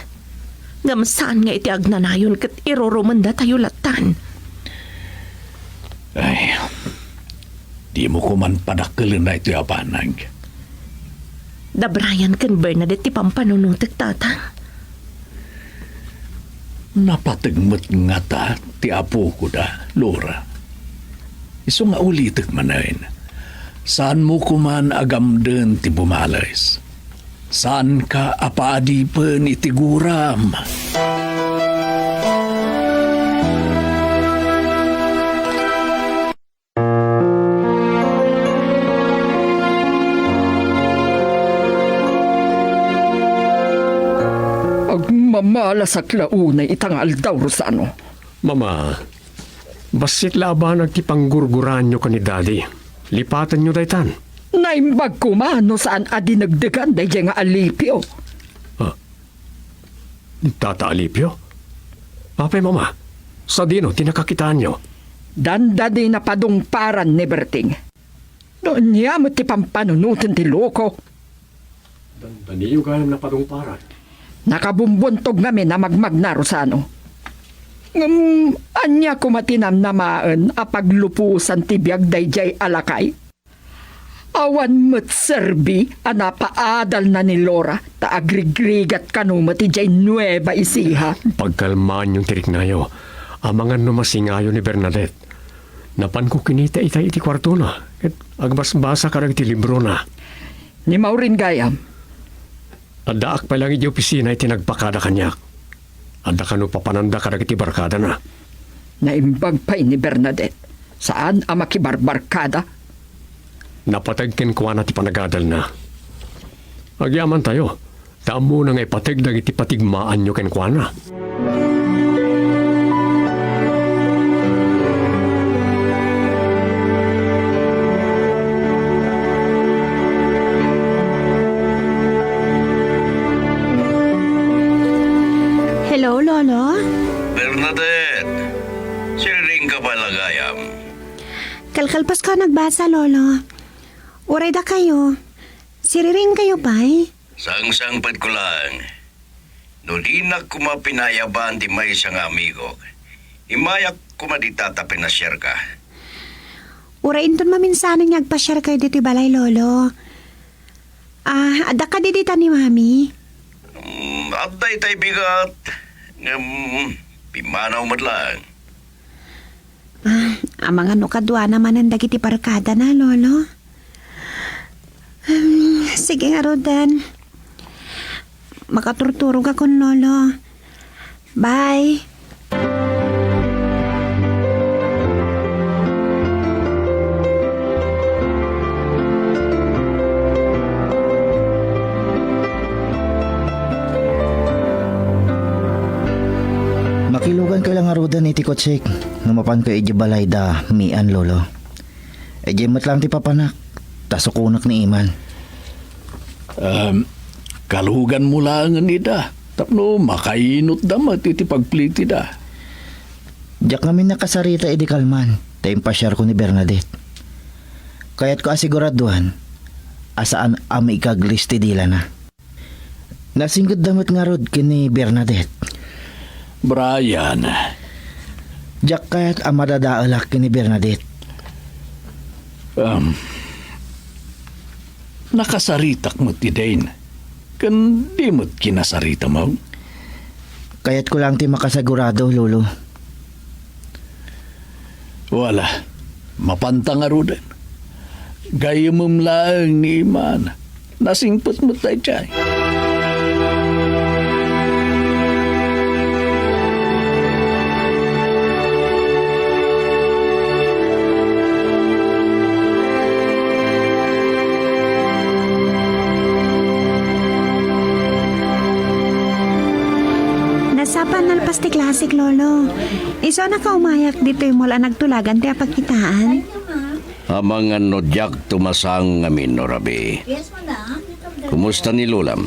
Ngem saan nga iti agnanayon ket irurumendatayo lattan. Ay, dimo koman padakkelen daytoy a banag. Da Brian ken Bernadette ti pampanunotek, Tatang. Napateg met ngata ti apokoda, Laura. Isu nga ulitek manen, saanmo koman a gamden ti bumales. Saanka a paadipen iti guram. Agmamalasak la unay ita nga aldaw, Rosano. Mama, bassit la a banag ti panggurguraanyo ken ni Daddy. Lipatenyo daytan. Naimbag koma no saan a dinegdegan daydiay nga alipio. Ah, Tata Alipio? Apay, Mama, sadino ti nakakitaanyo? Dandani napadungparan ni Berting. No ania met ti pampanunoten ti loko? Dandaniyo gayam napadungparan? Nakabumbuntog ngamin a magmagna, Rosano. Ngem ania koma ti namnamaen a paglupusan ti biag daydiay a lakay? Awan met serbi a napaadalna ni Laura ta agrigrigat kano met idiay Nueva Ecija. Pagkalmaanyon ti riknayo, amangan no masingayo ni Bernadette. Napanko kinita itay iti kuartona, ket agbasbasa kadagiti librona. Ni Maureen gayam. Addaak pay laeng idiay opisina iti nagpakada kaniak. Adda kano papananda kadagiti barkadana. Naimbag pay ni Bernadette. Saan a makibarbarkada. Napateg kenkuana ti panagadalna. Agyamantayo, ta ammona nga ipateg dagiti patigmaanyo kenkuana. Hello, Lolo? Bernadette! Siriring ka pay la gayam? Kalkalpasko a nagbasa, Lolo. Uray dakayo. Siriring kayo pay? Sangsangpetko laeng. No dinak koma pinaayaban ti maysa nga amigok, immayak koma dita ta pinasiarka. Uray inton maminsanen nga agpasiarkayo ditoy balay, Lolo. Ah, adda kadi dita ni Mami? Mm, adda itay bigat. Ngem, pimmanaw met laeng. Ah, amangan no kaduana manen dagiti barkadana, Lolo? Hmm, sige ngaruden. Makaturturogakon, Lolo. Bye. Makilugan ka lang ngaruden iti kotsek. no mapanko idiay balay da Mian, Lolo. Idiay met laeng ti papanak, ta sukonek ni Iman. Em, kaluganmo laengen ida tapno makainutda met iti pagplitida. Diak ngamin nakasarita idi kalman ta impasiarko ni Bernadette. Kayatko a siguraduan a saan a maikaglis ti dilana. Nasingkedda met ngarud ken ni Bernadette. Brian. Diak kayat a madadaelak ken ni Bernadette. Um, nakasaritak met ti Dane. Ken di met kinasarita, Mao. Kayatko lang ti makasagurado, Lolo. Wala, mapanta ngaruden. Gayyemem laeng ni Iman. Nasingpet met daydiay. Nasapa nalpas ti klasik, Lolo. Isu a nakaumayak ditoy mall a nagtulagan ti apagkitaan. Amangan no diak tumasang ngamin no rabii. Kumusta ni Lolam?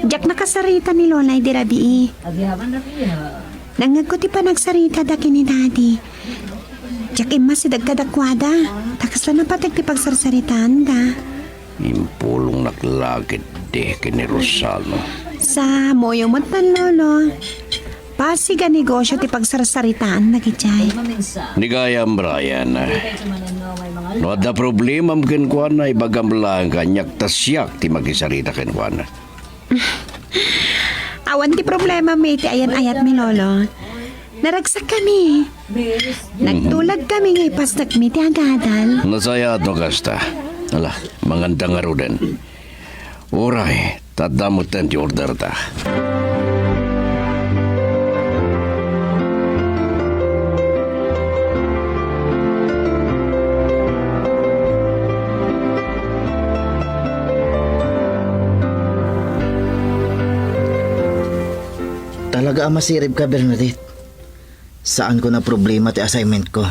Diak nakasarita ni Lola idi rabii. Nangngegko ti panagsaritada ken ni Daddy. Diak immasideg kadakuada, ta kasla napateg ti pagsarsaritaanda. Impulongnak la ketdi ken ni Rosano. Sa, moyo met tan, Lolo. Pasig a negosio ti pagsarsaritaanna idiay. Ni gayam, Brian, no adda problemam kenkuana, ibagam laeng kaniak ta siak ti makisarita kenkuana. Awan ti problemami iti ayan-ayatmi, Lolo. Naragsakkami. Nagtulagkami nga ipasnekmi ti agadal. Nasayaat no kasta. Ala, manganda ngaruden. Uray, ta adda metten ti orderta. Talaga a masiribka, Bernadette. Saanko naproblema ti assignmentko.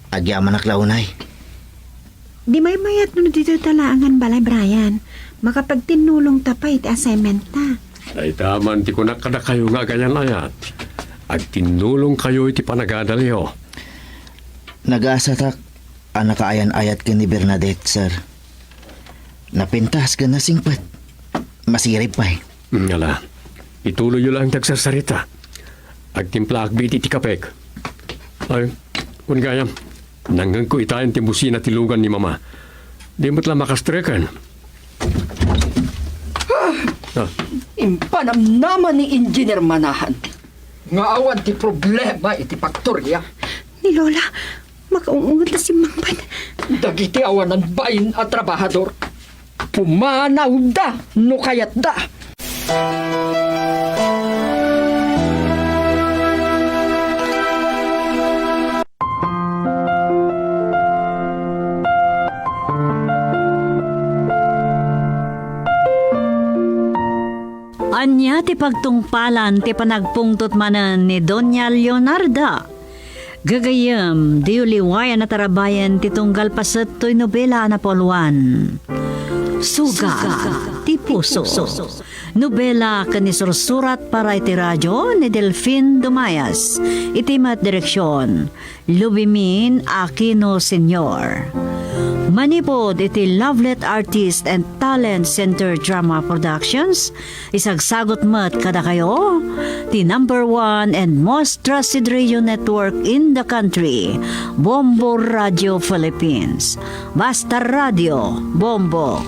Agyamanak la unay. Di maymayat no ditoy ta laengen balay, Brian. Makapagtinnulongta pay iti assignmentta. Dayta man ti kunak kadakayo nga agayan-ayat. Agtinnulongkayo iti panagadalyo. Nagaasatak a nakaayan-ayat ken ni Bernadette, sir. Napintas ken nasingpet. Masirib pay. Ngala, ituloyyo laeng ti agsarsarita. Agtimplaak iti ti kapek. Ay, kun gayam, nangngegko itayen ti busina ti lugan ni Mama. Di met la makastreken. Ah. Impanamnama ni Engineer Manahan nga awan ti problema iti faktoria. Ni Lola, makaung-unget la simmangpet. Dagiti awanan bain a trabahador, pumanawda no kayatda. Ania ti pagtungpalan ti panagpungtot manen ni Doña Leonarda? Gagayyem, diyo liwayan a tarabayen ti tunggal paset toy nobela a napauluan, Sugat ti Puso. Nobela ken isursurat para iti radio ni Delfin Dumayas. Iti met direksion, Lubimin Aquino Senior. Manipud iti Lovelet Artist and Talent Center Drama Productions, isagsagut met kadakayo ti number one and most trusted radio network in the country, Bombo Radio Philippines. Basta Radio, Bombo.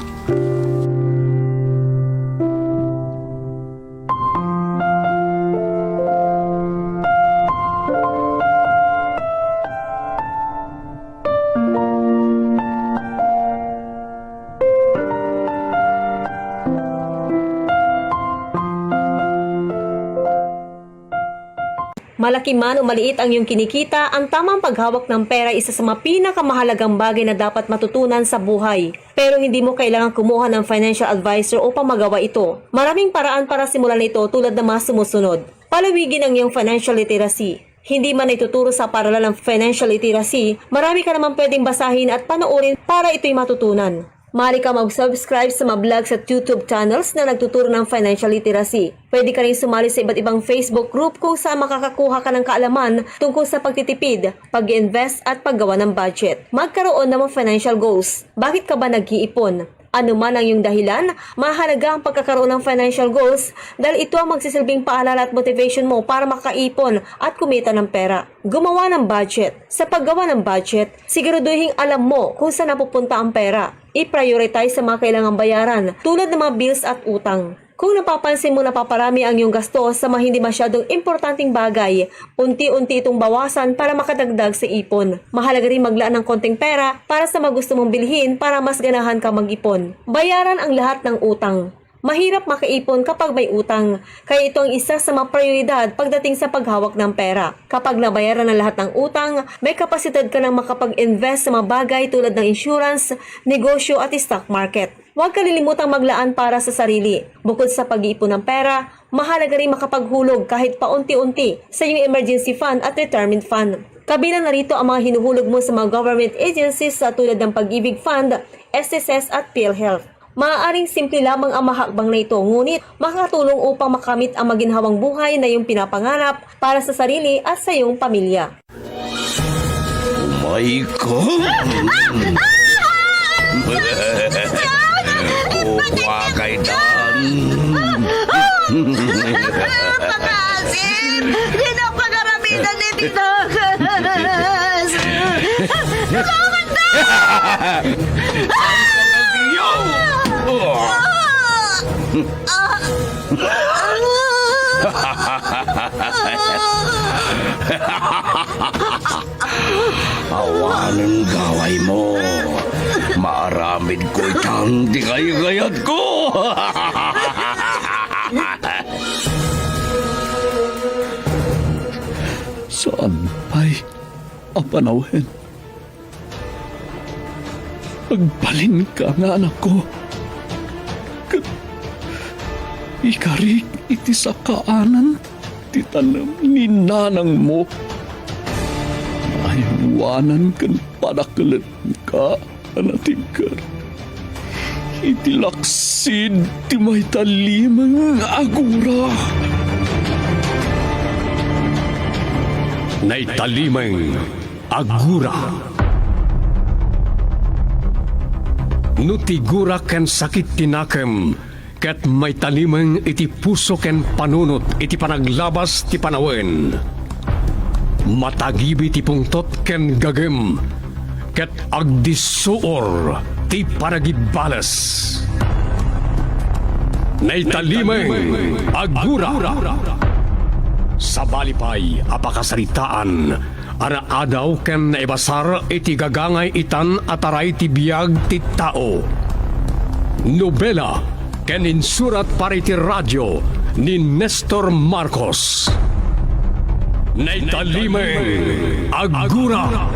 Malaki man o maliit ang iyong kinikita, ang tamang paghawak ng pera ay isa sa mga pinakamahalagang bagay na dapat matutunan sa buhay. Pero hindi mo kailangang kumuha ng financial advisor upang magawa ito. Maraming paraan para simulan ito, tulad ng mga sumusunod. Palawigin ang iyong financial literacy. Hindi man ituturo sa paralan ng financial literacy, marami ka naman pwedeng basahin at panoorin para ito'y matutunan. Maaari ka mag-subscribe sa mga vlogs at YouTube channels na nagtuturo ng financial literacy. Pwede ka rin sumali sa iba't ibang Facebook group kung saan makakakuha ka ng kaalaman tungkol sa pagtitipid, pag-invest at paggawa ng budget. Magkaroon ng mga financial goals. Bakit ka ba nag-iipon? Ano man ang iyong dahilan, mahalaga ang pagkakaroon ng financial goals dahil ito ang magsisilbing paalala at motivation mo para makaipon at kumita ng pera. Gumawa ng budget. Sa paggawa ng budget, siguraduhing alam mo kung saan napupunta ang pera. I-prioritize sa mga kailangang bayaran tulad ng mga bills at utang. Kung napapansin mo napaparami ang iyong gasto sa mga hindi masyadong importanteng bagay, unti-unti itong bawasan para makadagdag sa ipon. Mahalaga rin maglaan ng konting pera para sa mga gusto mong bilhin para mas ganahan ka mag-ipon. Bayaran ang lahat ng utang. Mahirap makaipon kapag may utang, kaya ito ang isa sa mga prioridad pagdating sa paghawak ng pera. Kapag nabayaran ang lahat ng utang, may kapasidad ka nang makapag-invest sa mga bagay tulad ng insurance, negosyo at stock market. Huwag kalilimutang maglaan para sa sarili. Bukod sa pag-iipon ng pera, mahalaga rin makapaghulog kahit paunti-unti sa iyong emergency fund at retirement fund. Kabilang na rito ang mga hinuhulog mo sa mga government agencies sa tulad ng Pag-ibig Fund, S S S at PhilHealth. Maaaring simple lamang ang mga hakbang na ito, ngunit makakatulong upang makamit ang maginhawang buhay na iyong pinapangarap para sa sarili at sa iyong pamilya. Umay ka! Kuha kay Dan! Pakasin! Di na pagaramidan ni Tinagas! Nakakanda! Awanen gawaymo. Maaramidko itan ti kaygayatko. Saan pay a panawen? Agbalinka nga anakko, ket ikarik iti sakaanan ti tanem ni nanangmo. Aywanan ken padaklenka a natigker iti laksid ti maitalimeng a gura. Naitalimeng a gura. No ti gura ken sakit ti nakem, ket maitalimeng iti puso ken panunot iti panaglabas ti panawen, matagibi ti pungtot ken gagem, ket agdissuor ti panagibales. Naitalimeng a gura. Sabali pay a pakasaritaan a naadaw ken naibasar iti gagangay itan a taray ti biag ti tao. Nobela ken insurat para iti radio ni Nestor Marcos. Naitalimeng a gura.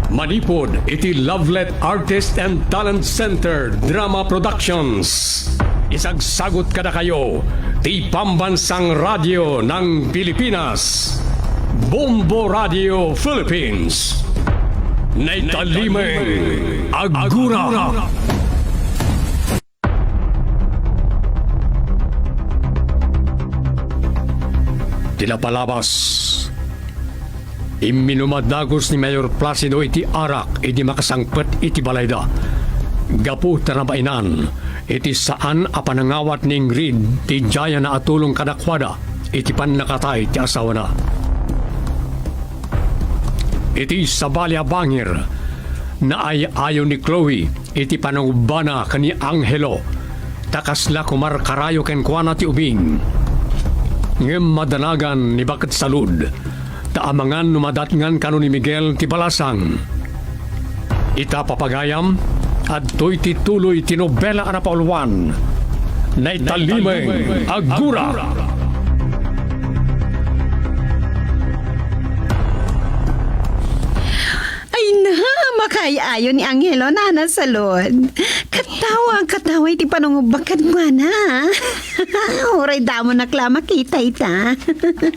Manipud iti Lovelet Artist and Talent Center Drama Productions. Isagsagut kadakayo ti Pambansang Radyo ng Pilipinas, Bombo Radio Philippines. Naitalimeng a gura. Ti napalabas. Imminum a dagus ni Mayor Placido iti arak idi makasangpet iti balayda. Gapu ta nabainan iti saan a panangawat ni Ingrid ti diayna a tulong kadakuada iti pannakatay ti asawana. Iti sabali a bangir, naay-ayo ni Chloe iti panangubbana ken ni Angelo, ta kasla kumarkarayo kenkuana ti ubing. Ngem madanagan ni Baket Salud, ta amangan no madatngan kano ni Miguel ti balasang. Ita, papagayam, adtoy ti tuloy ti nobela a napauluan, Naitalimeng a Gura. Ay na! Makaay-ayo ni Angelo, Nana Salud. Katawa, katawa iti panungubbak kenkuana. Uray damonak la makita ita.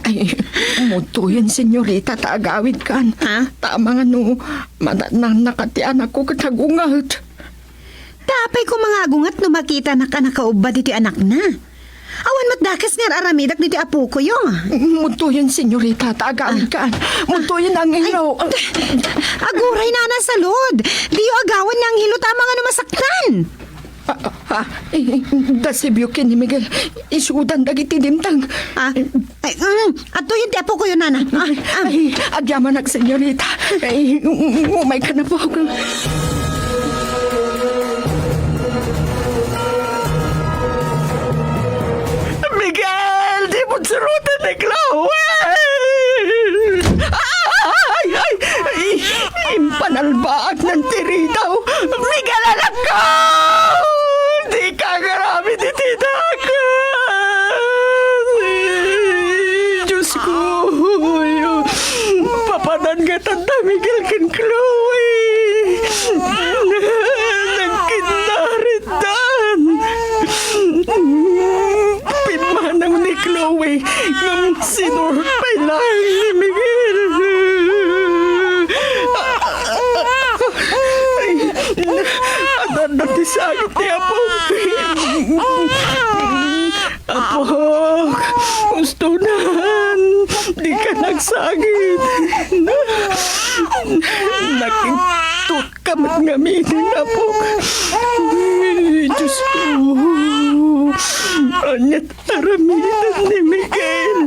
Ay, mutoyen, senyorita, ta agawidkan. Ha? Ta amangan no manatnangnak ti anakko ket agunget. Ta apay ko mangagunget no makitanak a nakaubba ditoy anakna? Awan met dakes nga ar-aramidak ditoy apokoyo. Mutoyen, senyorita, ta agawidkan. Mutoyen, Angelo. Ay, aguray, Nana Salud. Diyo agawan ni Angelo ta amangan no masaktan. Ah, ah, ah, eh, dasebyo ken ni Miguel. Isudan dagiti dimteng. Ah, ay, mm, adtoyen ti apokoyo, Nana. Ah, ah. Ay, agyamanak, senyorita. Ay, um, um, umaykan, apok. Miguel, di mo suroten ni Chloe! Ay, ay, ay! Impanalbaak nan tiritaw! Miguel, anakko! Di ka agaramid iti dakes! Diyos ko! Papanan nga tanda, Miguel ken Chloe! Nagkidnaritdan! Pimmanaw ni Chloe ngem sinurot pay laeng ni Miguel. Ay, adda ti sangit ti apok. Apok, ustonan, di ka nagsangit. Nakitut ka met ngamin, apok. Ay, Diyos ko. Ania ti aramiden ni Miguel?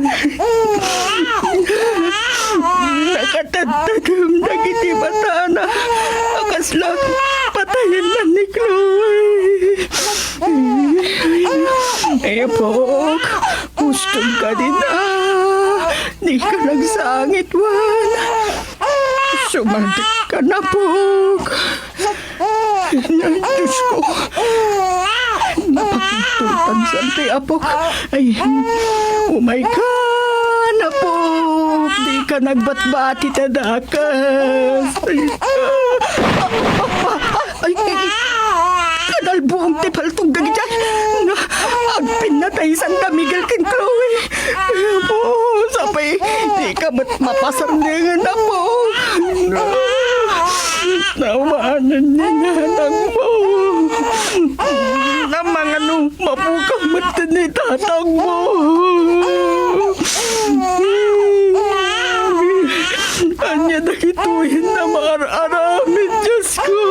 Nakatadtadem dagiti matana a kasla patayenna ni Chloe. Ay, apok, ustod ka dina. Di ka nagsangit, wen. Sumardengkan, apok. Ay, Diyos ko. Napakintultan san ti apok. Ay, umaykan, apok. Di ka nagbatbati ta dakes. Ay, ay, ay, ay. Kanalbuong ti paltog dagiti. Agpinnatay san da Miguel ken Chloe. Apo, sapay, di ka met mapasarnengen, Apo. Awanen ni nanangmo. Amangan no mapukaw met ni tatangmo. Ania dagitoy a maar-aramid, Diosko?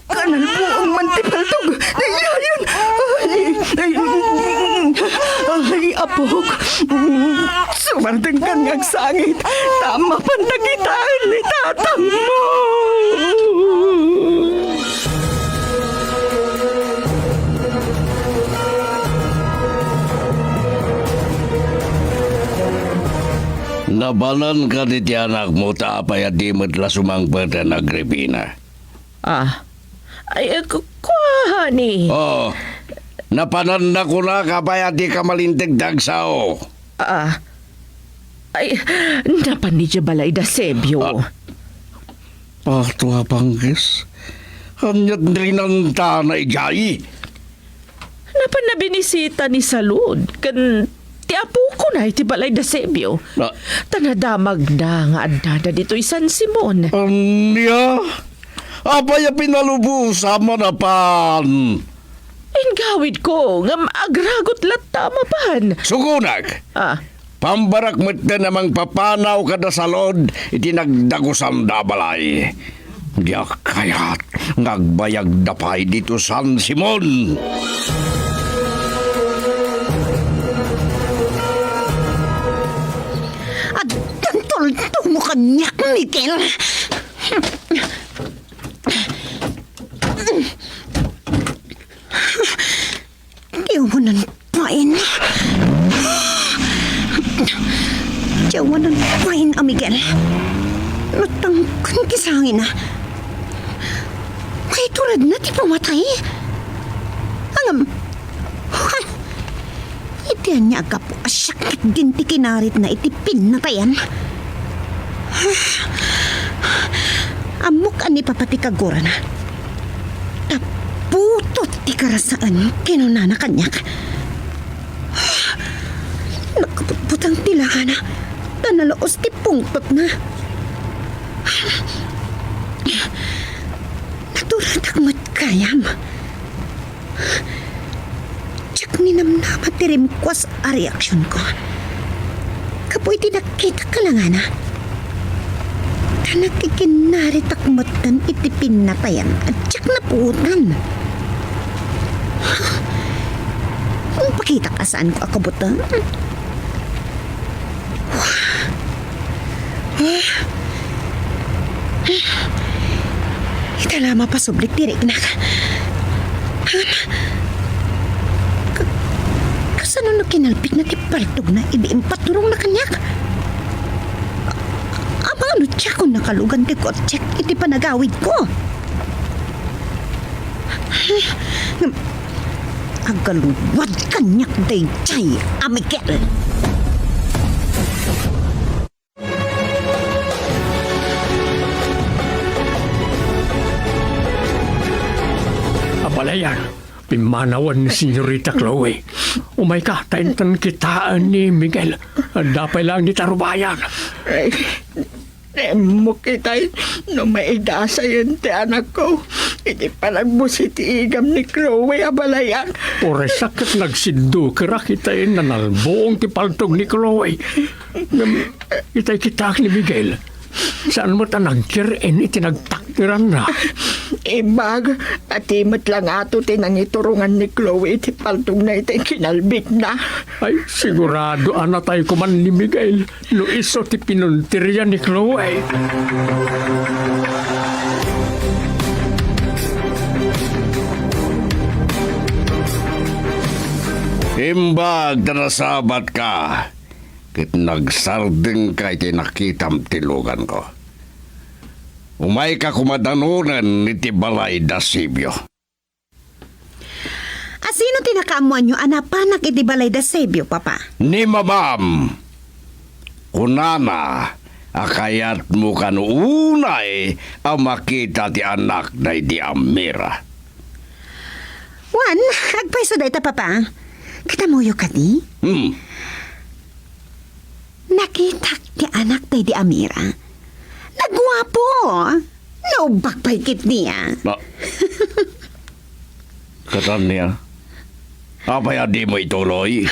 Kanalbuong man ti paltog. Ay, ay, ay, ay, apok. Sumardengkan nga agsangit. Ta mapanna kitaen ni tatangmo. Napanan kadi ti anakmo, ta apay a di met la sumangpeten, Agripina? Ah. Ay, eh, ku-, kuani. Oh, napananna kunak, apay a dika malinteg ti agsao? Ah. Ay, napan idiay balay da Sebio. Ah. Ato a pangkis. Ania ti rinantana idiay? Napan nabinisita ni Salud ken ti apokona iti balay da Sebio. Na- Ta nadamagna nga addada ditoy San Simon. Ania? Apay a pinalubosa manapan? Inggawidko, ngem agragot latta a mapan. Sugonak! Ah. Pambarak metten a mangpapanaw kada Salud iti nagdagusanda a balay. Diak kayat nga agbayagda pay dito San Simon. Addan tultulmo kaniak, Miguel. Ti awanan pain. Ti awanan pain a Miguel. Natangken ti sangina. Maituredna ti pamatay. Ngem, ha? Iti ania a gapu a siak ketdin ti kinaritna iti pinnatayan? Ammok a ni Papa ti kagurana. Ta putot ti karasaen, kinunana kaniak. Nakabutbutang ti laana, ta nalaos ti pungtotna. Naturatak met gayam. Diak ninamnama ti rimkuas a reaksionko gapu iti nakitak a langana. Ta nakikinnaritak metten iti pinnatayan a diak napuotan. Impakitak a saanko a kabuteng. Ita la mapasublit ti riknak. Ngem, ka-, kasano no kinalbitna ti paltogna idi impaturongna kaniak? Apay no diakon nakalugan ti kotsek iti panagawidko? Ngem, agaluad kaniak daydiay a Miguel. Abalayan, pimmanawen ni Senyorita Chloe. Umayka, ta intan kitaen ni Miguel. Adda pay laeng dita rubayan. Ay, immok itay no maidasayen ti anakko iti panagbusit ti igam ni Chloe, abalayan. Uray sakit nagsiddukerak itay nanalbuong ti paltog ni Chloe. Ngem itay kitaak ni Miguel, saan met a nagkir-in iti nagtakderanna. Imbag, a ti met la ngato ti nangiturongan ni Chloe iti paltogna iti kinalbitna. Ay, sigurado a natay koman ni Miguel no isu ti pinuntirna ni Chloe. Imbag ta nasabatka ket nagsardengka iti nakitam ti luganko. Umayka koma danonen iti balay da Sebio. Asino ti nakaammoanyo a napanak iti balay da Sebio, Papa? Ni mamam, kunana a kayatmo kano unay a makita ti anak daydi Amira. Wen, agpayso dayta, Papa. Ket ammoyo kadi? Hmm. Nakitak ti anak daydi Amira. Naguapo. Naubbag pay ketdi. Ba-, Ket ania? Apay a dimo ituloy?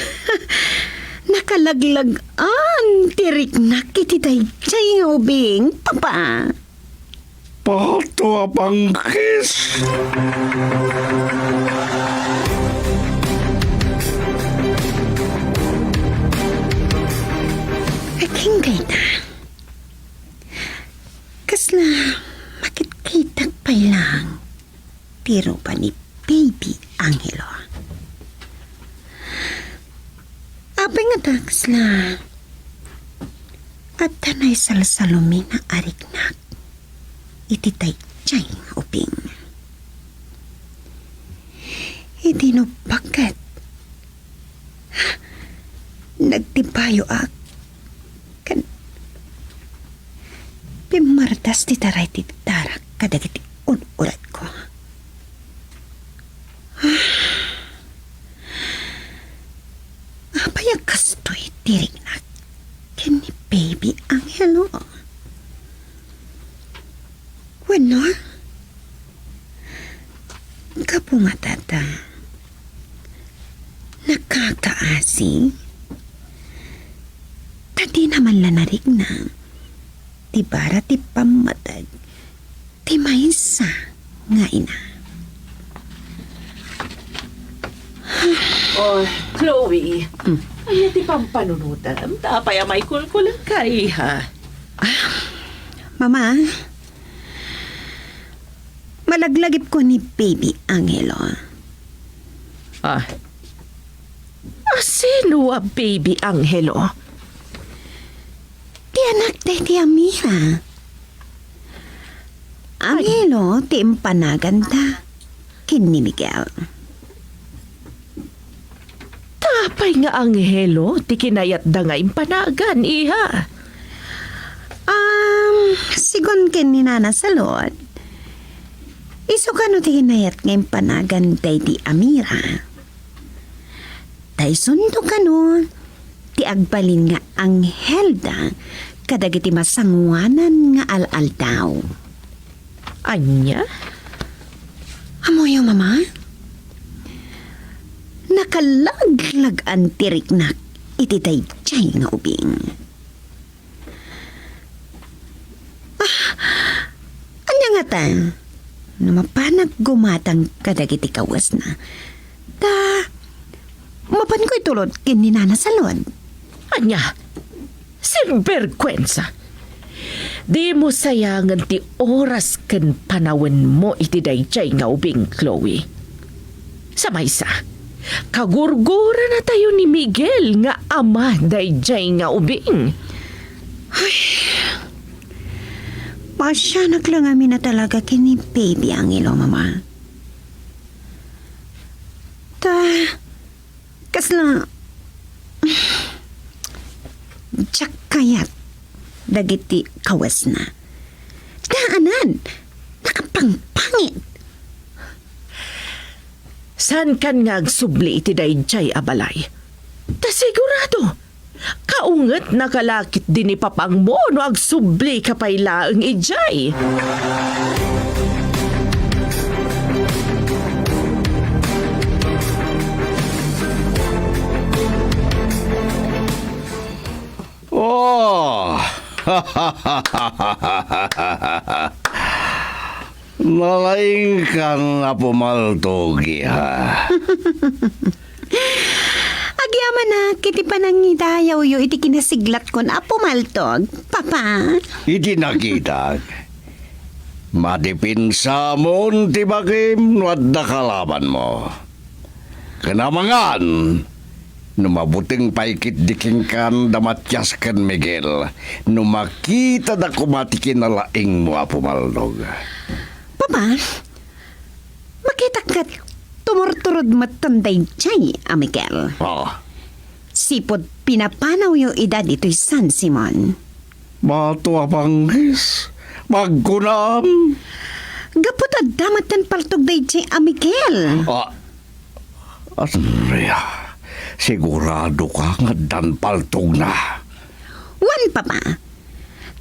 Nakalaglag-an ti riknak iti daydiay nga ubing, Papa. Pato a pangkis! Agingga ita. Kasla makitkitak pay laeng ti rupa ni Baby Angelo. Apay ngata kasla adda naisalsalumina a riknak iti daydiay nga ubing. Idi nubbak ket nagtibayoak ken pimmardas ti taray ti darak kadagiti un-uratko. Apay a kastoy ti riknak ken ni Baby Angelo? Wenno, gapu ngata ta nakakaasi, ta dina man la narikna ti bara ti pammateg ti maysa nga ina. Oh, Chloe, hmm, ania ti pampanunotem? Ta apay a maikulkulengka, iha? Ah, Mama, malaglagipko ni Baby Angelo. Ah, asino a Baby Angelo? Ti anak daydi Amira. Angelo ti impanaganta ken ni Miguel. Ta pay nga anghelo ti kinayatda nga impanagan, iha? Um, sigun ken ni Nana Salud, isu kano ti kinayat nga impanagan daydi a Mira? Ta isunto kano ti agbalin nga anghelda kadagiti masangoanan nga al-aldaw. Ania? Ammoyo, Mama? Nakalaglagan ti riknak iti daydiay nga ubing. Ah, ania ngata? No mapanak gumatang kadagiti kawesna, ta mapanko itulod ken ni Nana Salud. Ania? Sinberkuensa! Dimo sayangen ti oras ken panawenmo iti daydiay nga ubing, Chloe. Sa maysa, kagurguranatayo ni Miguel nga ama daydiay nga ubing. Ay, pasianak la ngamin a talaga ken ni Baby Angelo, Mama. Ta, kasla, diak kayat dagiti kawesna. Daanan, nakapangpangit. Saankan nga agsubli iti daydiay a balay. Ta sigurado, kaungetnaka la ketdi ni papangmo no agsublika pay laeng idiay. Oh! Nalaingkan, Apo Maltog, iha. Agyamanak iti panangidayawyo iti kinasiglatkon, Apo Maltog, Papa. Iti nakitak, madipinsamon ti bakim no adda kalabanmo. Ken amangan, no mabuteng pay ketdi kenka da Matias ken Miguel, no makitada koma ti kinalaingmo, Apo Maltog. Papa, makitak ket tumurturod metten daydiay a Miguel. Ah. Sipud pinapanawyo ida ditoy San Simon. Bato a panggis, magkunam. Gapu ta adda metten paltog daydiay a Miguel. Ah, Andrea, siguradoka nga addan paltogna? Wen, Papa.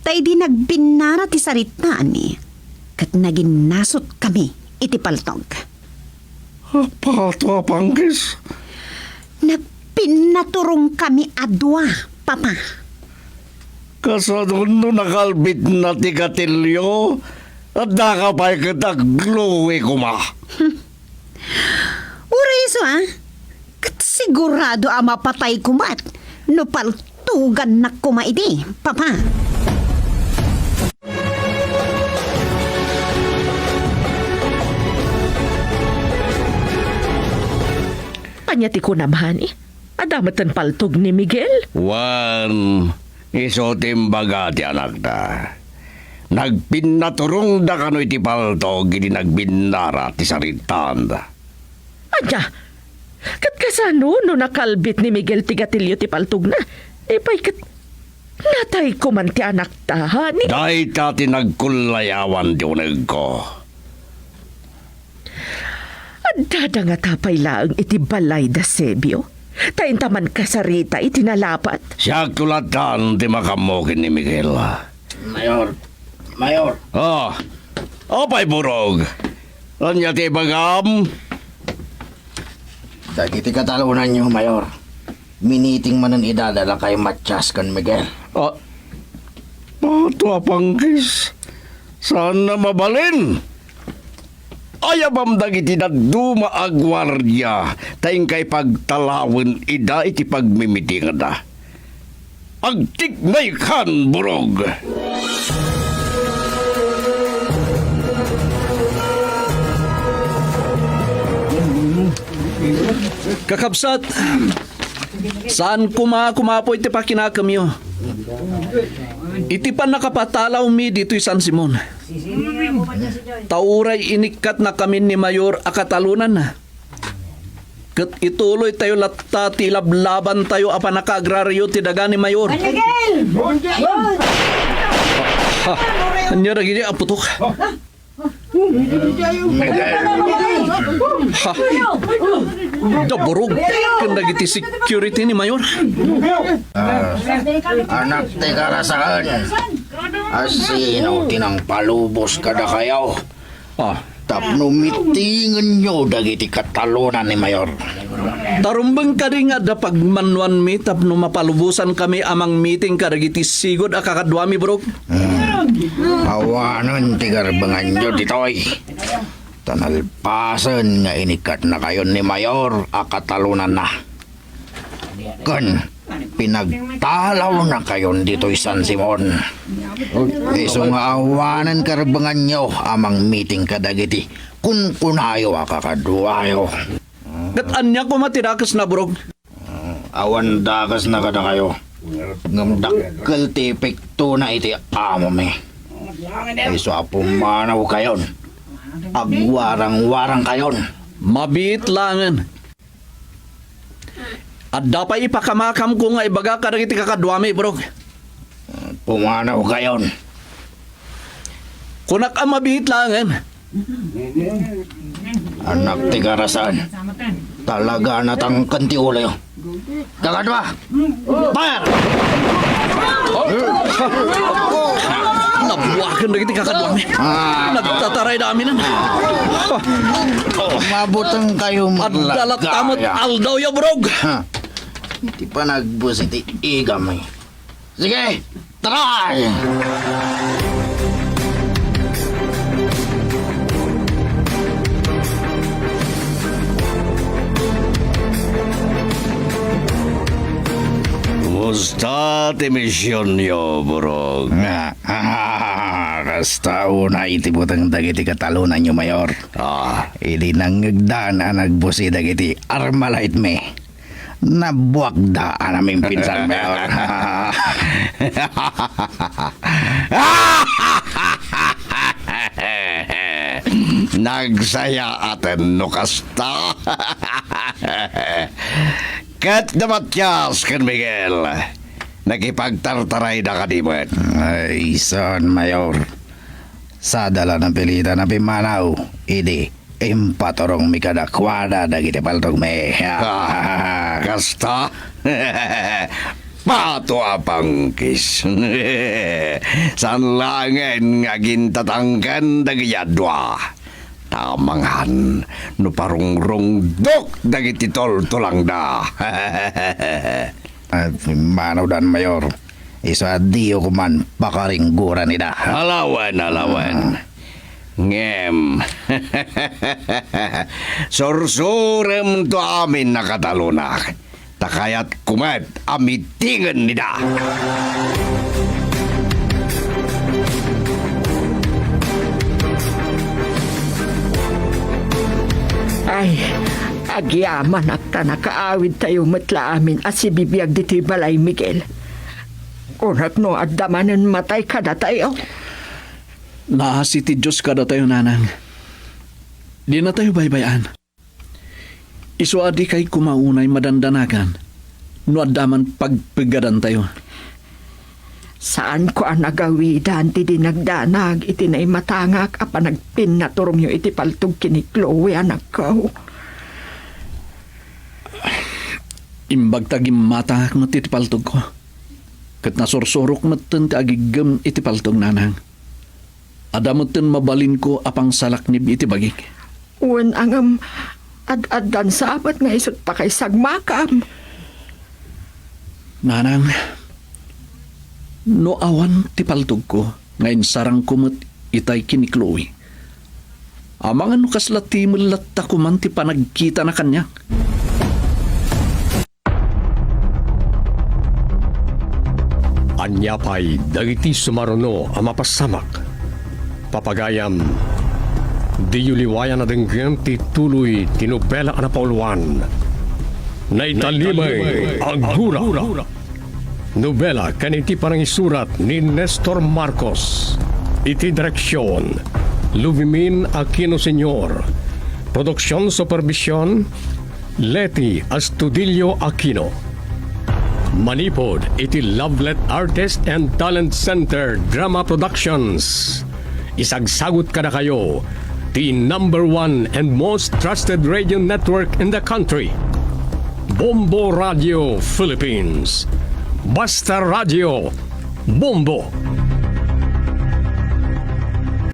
Ta idi nagbinnara ti saritaanmi, ket naginnasotkami iti paltog. Apato a panggis? Nagpinnaturongkami a dua, Papa. Kasano no nakalbitna ti gatilio? Addaka pay ket agluwi koma. Uray isu a, ket sigurado a mapatay koma no paltugannak koma idi, Papa. Ania ti kunam, honey? Adda metten paltog ni Miguel? Wen, isu ti imbaga ti anakda. Nagpinnaturongda kano iti paltog idi nagbinnara ti saritaanda. Ania? Ket kasano no nakalbit ni Miguel ti gatilio ti paltogna? Di pay ket natay koman ti anakta, honey? Dayta ti nagkullayawan ti unegko. Addada ngata pay laeng iti balay da Sebio, ta inta mankasarita iti nalapat? Siakto lattan ti makaammo ken ni Miguel. Mayor, Mayor. Ah, apay, Burog? Ania ti ibagam? Dagiti katalonanyo, Mayor. Miniting manen ida da lakay Matias ken Miguel. Ah, bato a panggis. Saan na mabalin? Ayabam dagiti dadduma a guardia, ta inkay pagtalawen ida iti pagmimitingda. Agtikmaykan, Burog! Kakabsat, saan koma kumapo iti pakinakemyo. Iti pannakapatalawmi ditoy San Simon, ta uray inikkatnakamin ni Mayor a katalonanna. Ket ituloytayo latta ti ilablabantayo a pannakaagrario ti daga ni Mayor. Miguel! Ha? Ania dagiti a putok? Ha? Daburog ken dagiti security ni Mayor. Ah, anak ti karasaen. Asino ti nangpalubos kadakayo? Ah. Tapno mitingenyo dagiti katalonan ni Mayor. Tarumbeng kadi nga adda pagmanoanmi tapno mapalubosankami a mangmiting kadagiti sigud a kakaduami, Burog? Hmm. Awanen ti karbenganyo ditoy. Ta nalpasen nga inikkatnakayon ni Mayor a katalonanna. Ken pinagtalawnakayon ditoy San Simon. Isu nga awanen karbenganyo a mangmiting kadagiti kunkunayo a kakaduayo. Ket ania koma ti dakesna, Burog? Awan dakesna kadakayo. Ngem dakkel ti epektona iti amomi. Isu a pumanawkayon. Agwarangwarangkayon. Mabiit laengen. Adda pay ipakamakamko nga ibaga kadagiti kakaduami, Burog. Pumanawkayon. Kunak a mabiit laengen. Anak ti karasaen. Talaga natangken ti uloyo. Kakadua! Fire! Nabuaken dagiti kakaduami. Ah. Nagtataray da aminen. Mabutengkayo met latta. Adda latta met aldawyo, Burog. Ha. Iti panagbusi ti igami. Sige, tara! Kumusta ti misionyo, Burog? Ah, ah, kasta unay ti buteng dagiti katalonanyo, Mayor. Ah. Idi nangngegdan a nagbusi dagiti Armalite-mi. Nabuakda a namimpinsan, Mayor. Nagsayaaten no kasta. Ket da Matias ken Miguel, nakipagtartarayda kadi met? Ay, saan, Mayor. Sada la napilitan a pimmanaw, idi impaturongmi kadakuada dagiti paltogmi. Ah, kasta? Pato a pangkis. Saan laengen nga agintatangken dagiti a dua. Ta amangan no parungrungdok dagiti tultulangda. Ay, manawdan, Mayor. Isu a diyo koman pakaringguran ida. Alawen, alawen. Ah. Ngem, sursuremto amin a katalonak, ta kayatko met a mitingen ida. Ay, agyamanak ta nakaawidtayo met la amin a sibibiag ditoy balay, Miguel. Kunak no adda manen matay kadatayo. Naasi ti Dios kadatayo, nanang. Dinatayo baybay-an. Isu a dikay koma unay madandanagan no adda man pagpeggadantayo. Saanko a nagawidan ti dinagdanag iti naimatangak a panagpinnaturongyo iti paltog ken ni Chloe, anakko. Imbag ta gimmatangak met iti paltogko, ket nasursurok metten ti agiggem iti paltog, nanang. Adda metten mabalinko a pangsalaknib iti bagik. Wen, ngem ad-addan sa met nga isut' pakaisagmakam. Nanang, no awan ti paltogko nga insarangko met itay ken ni Chloe, amangan no kasla timel latta koman ti panagkitana kaniak. Ania pay dagiti sumaruno a mapasamak? Papagayam, diyo liwayan a dengngen ti tuloy ti nobela a napauluan, Naitalimay a Gura. Nobela ken iti panangisurat ni Nestor Marcos. Iti direksion, Luvimin Aquino Senior. Produksion supervision, Leti Astudillo Aquino. Manipud iti Lovelet Artist and Talent Center Drama Productions. Isagsagut kadakayo ti number one and most trusted radio network in the country. Bombo Radio Philippines. Basta Radio, Bombo.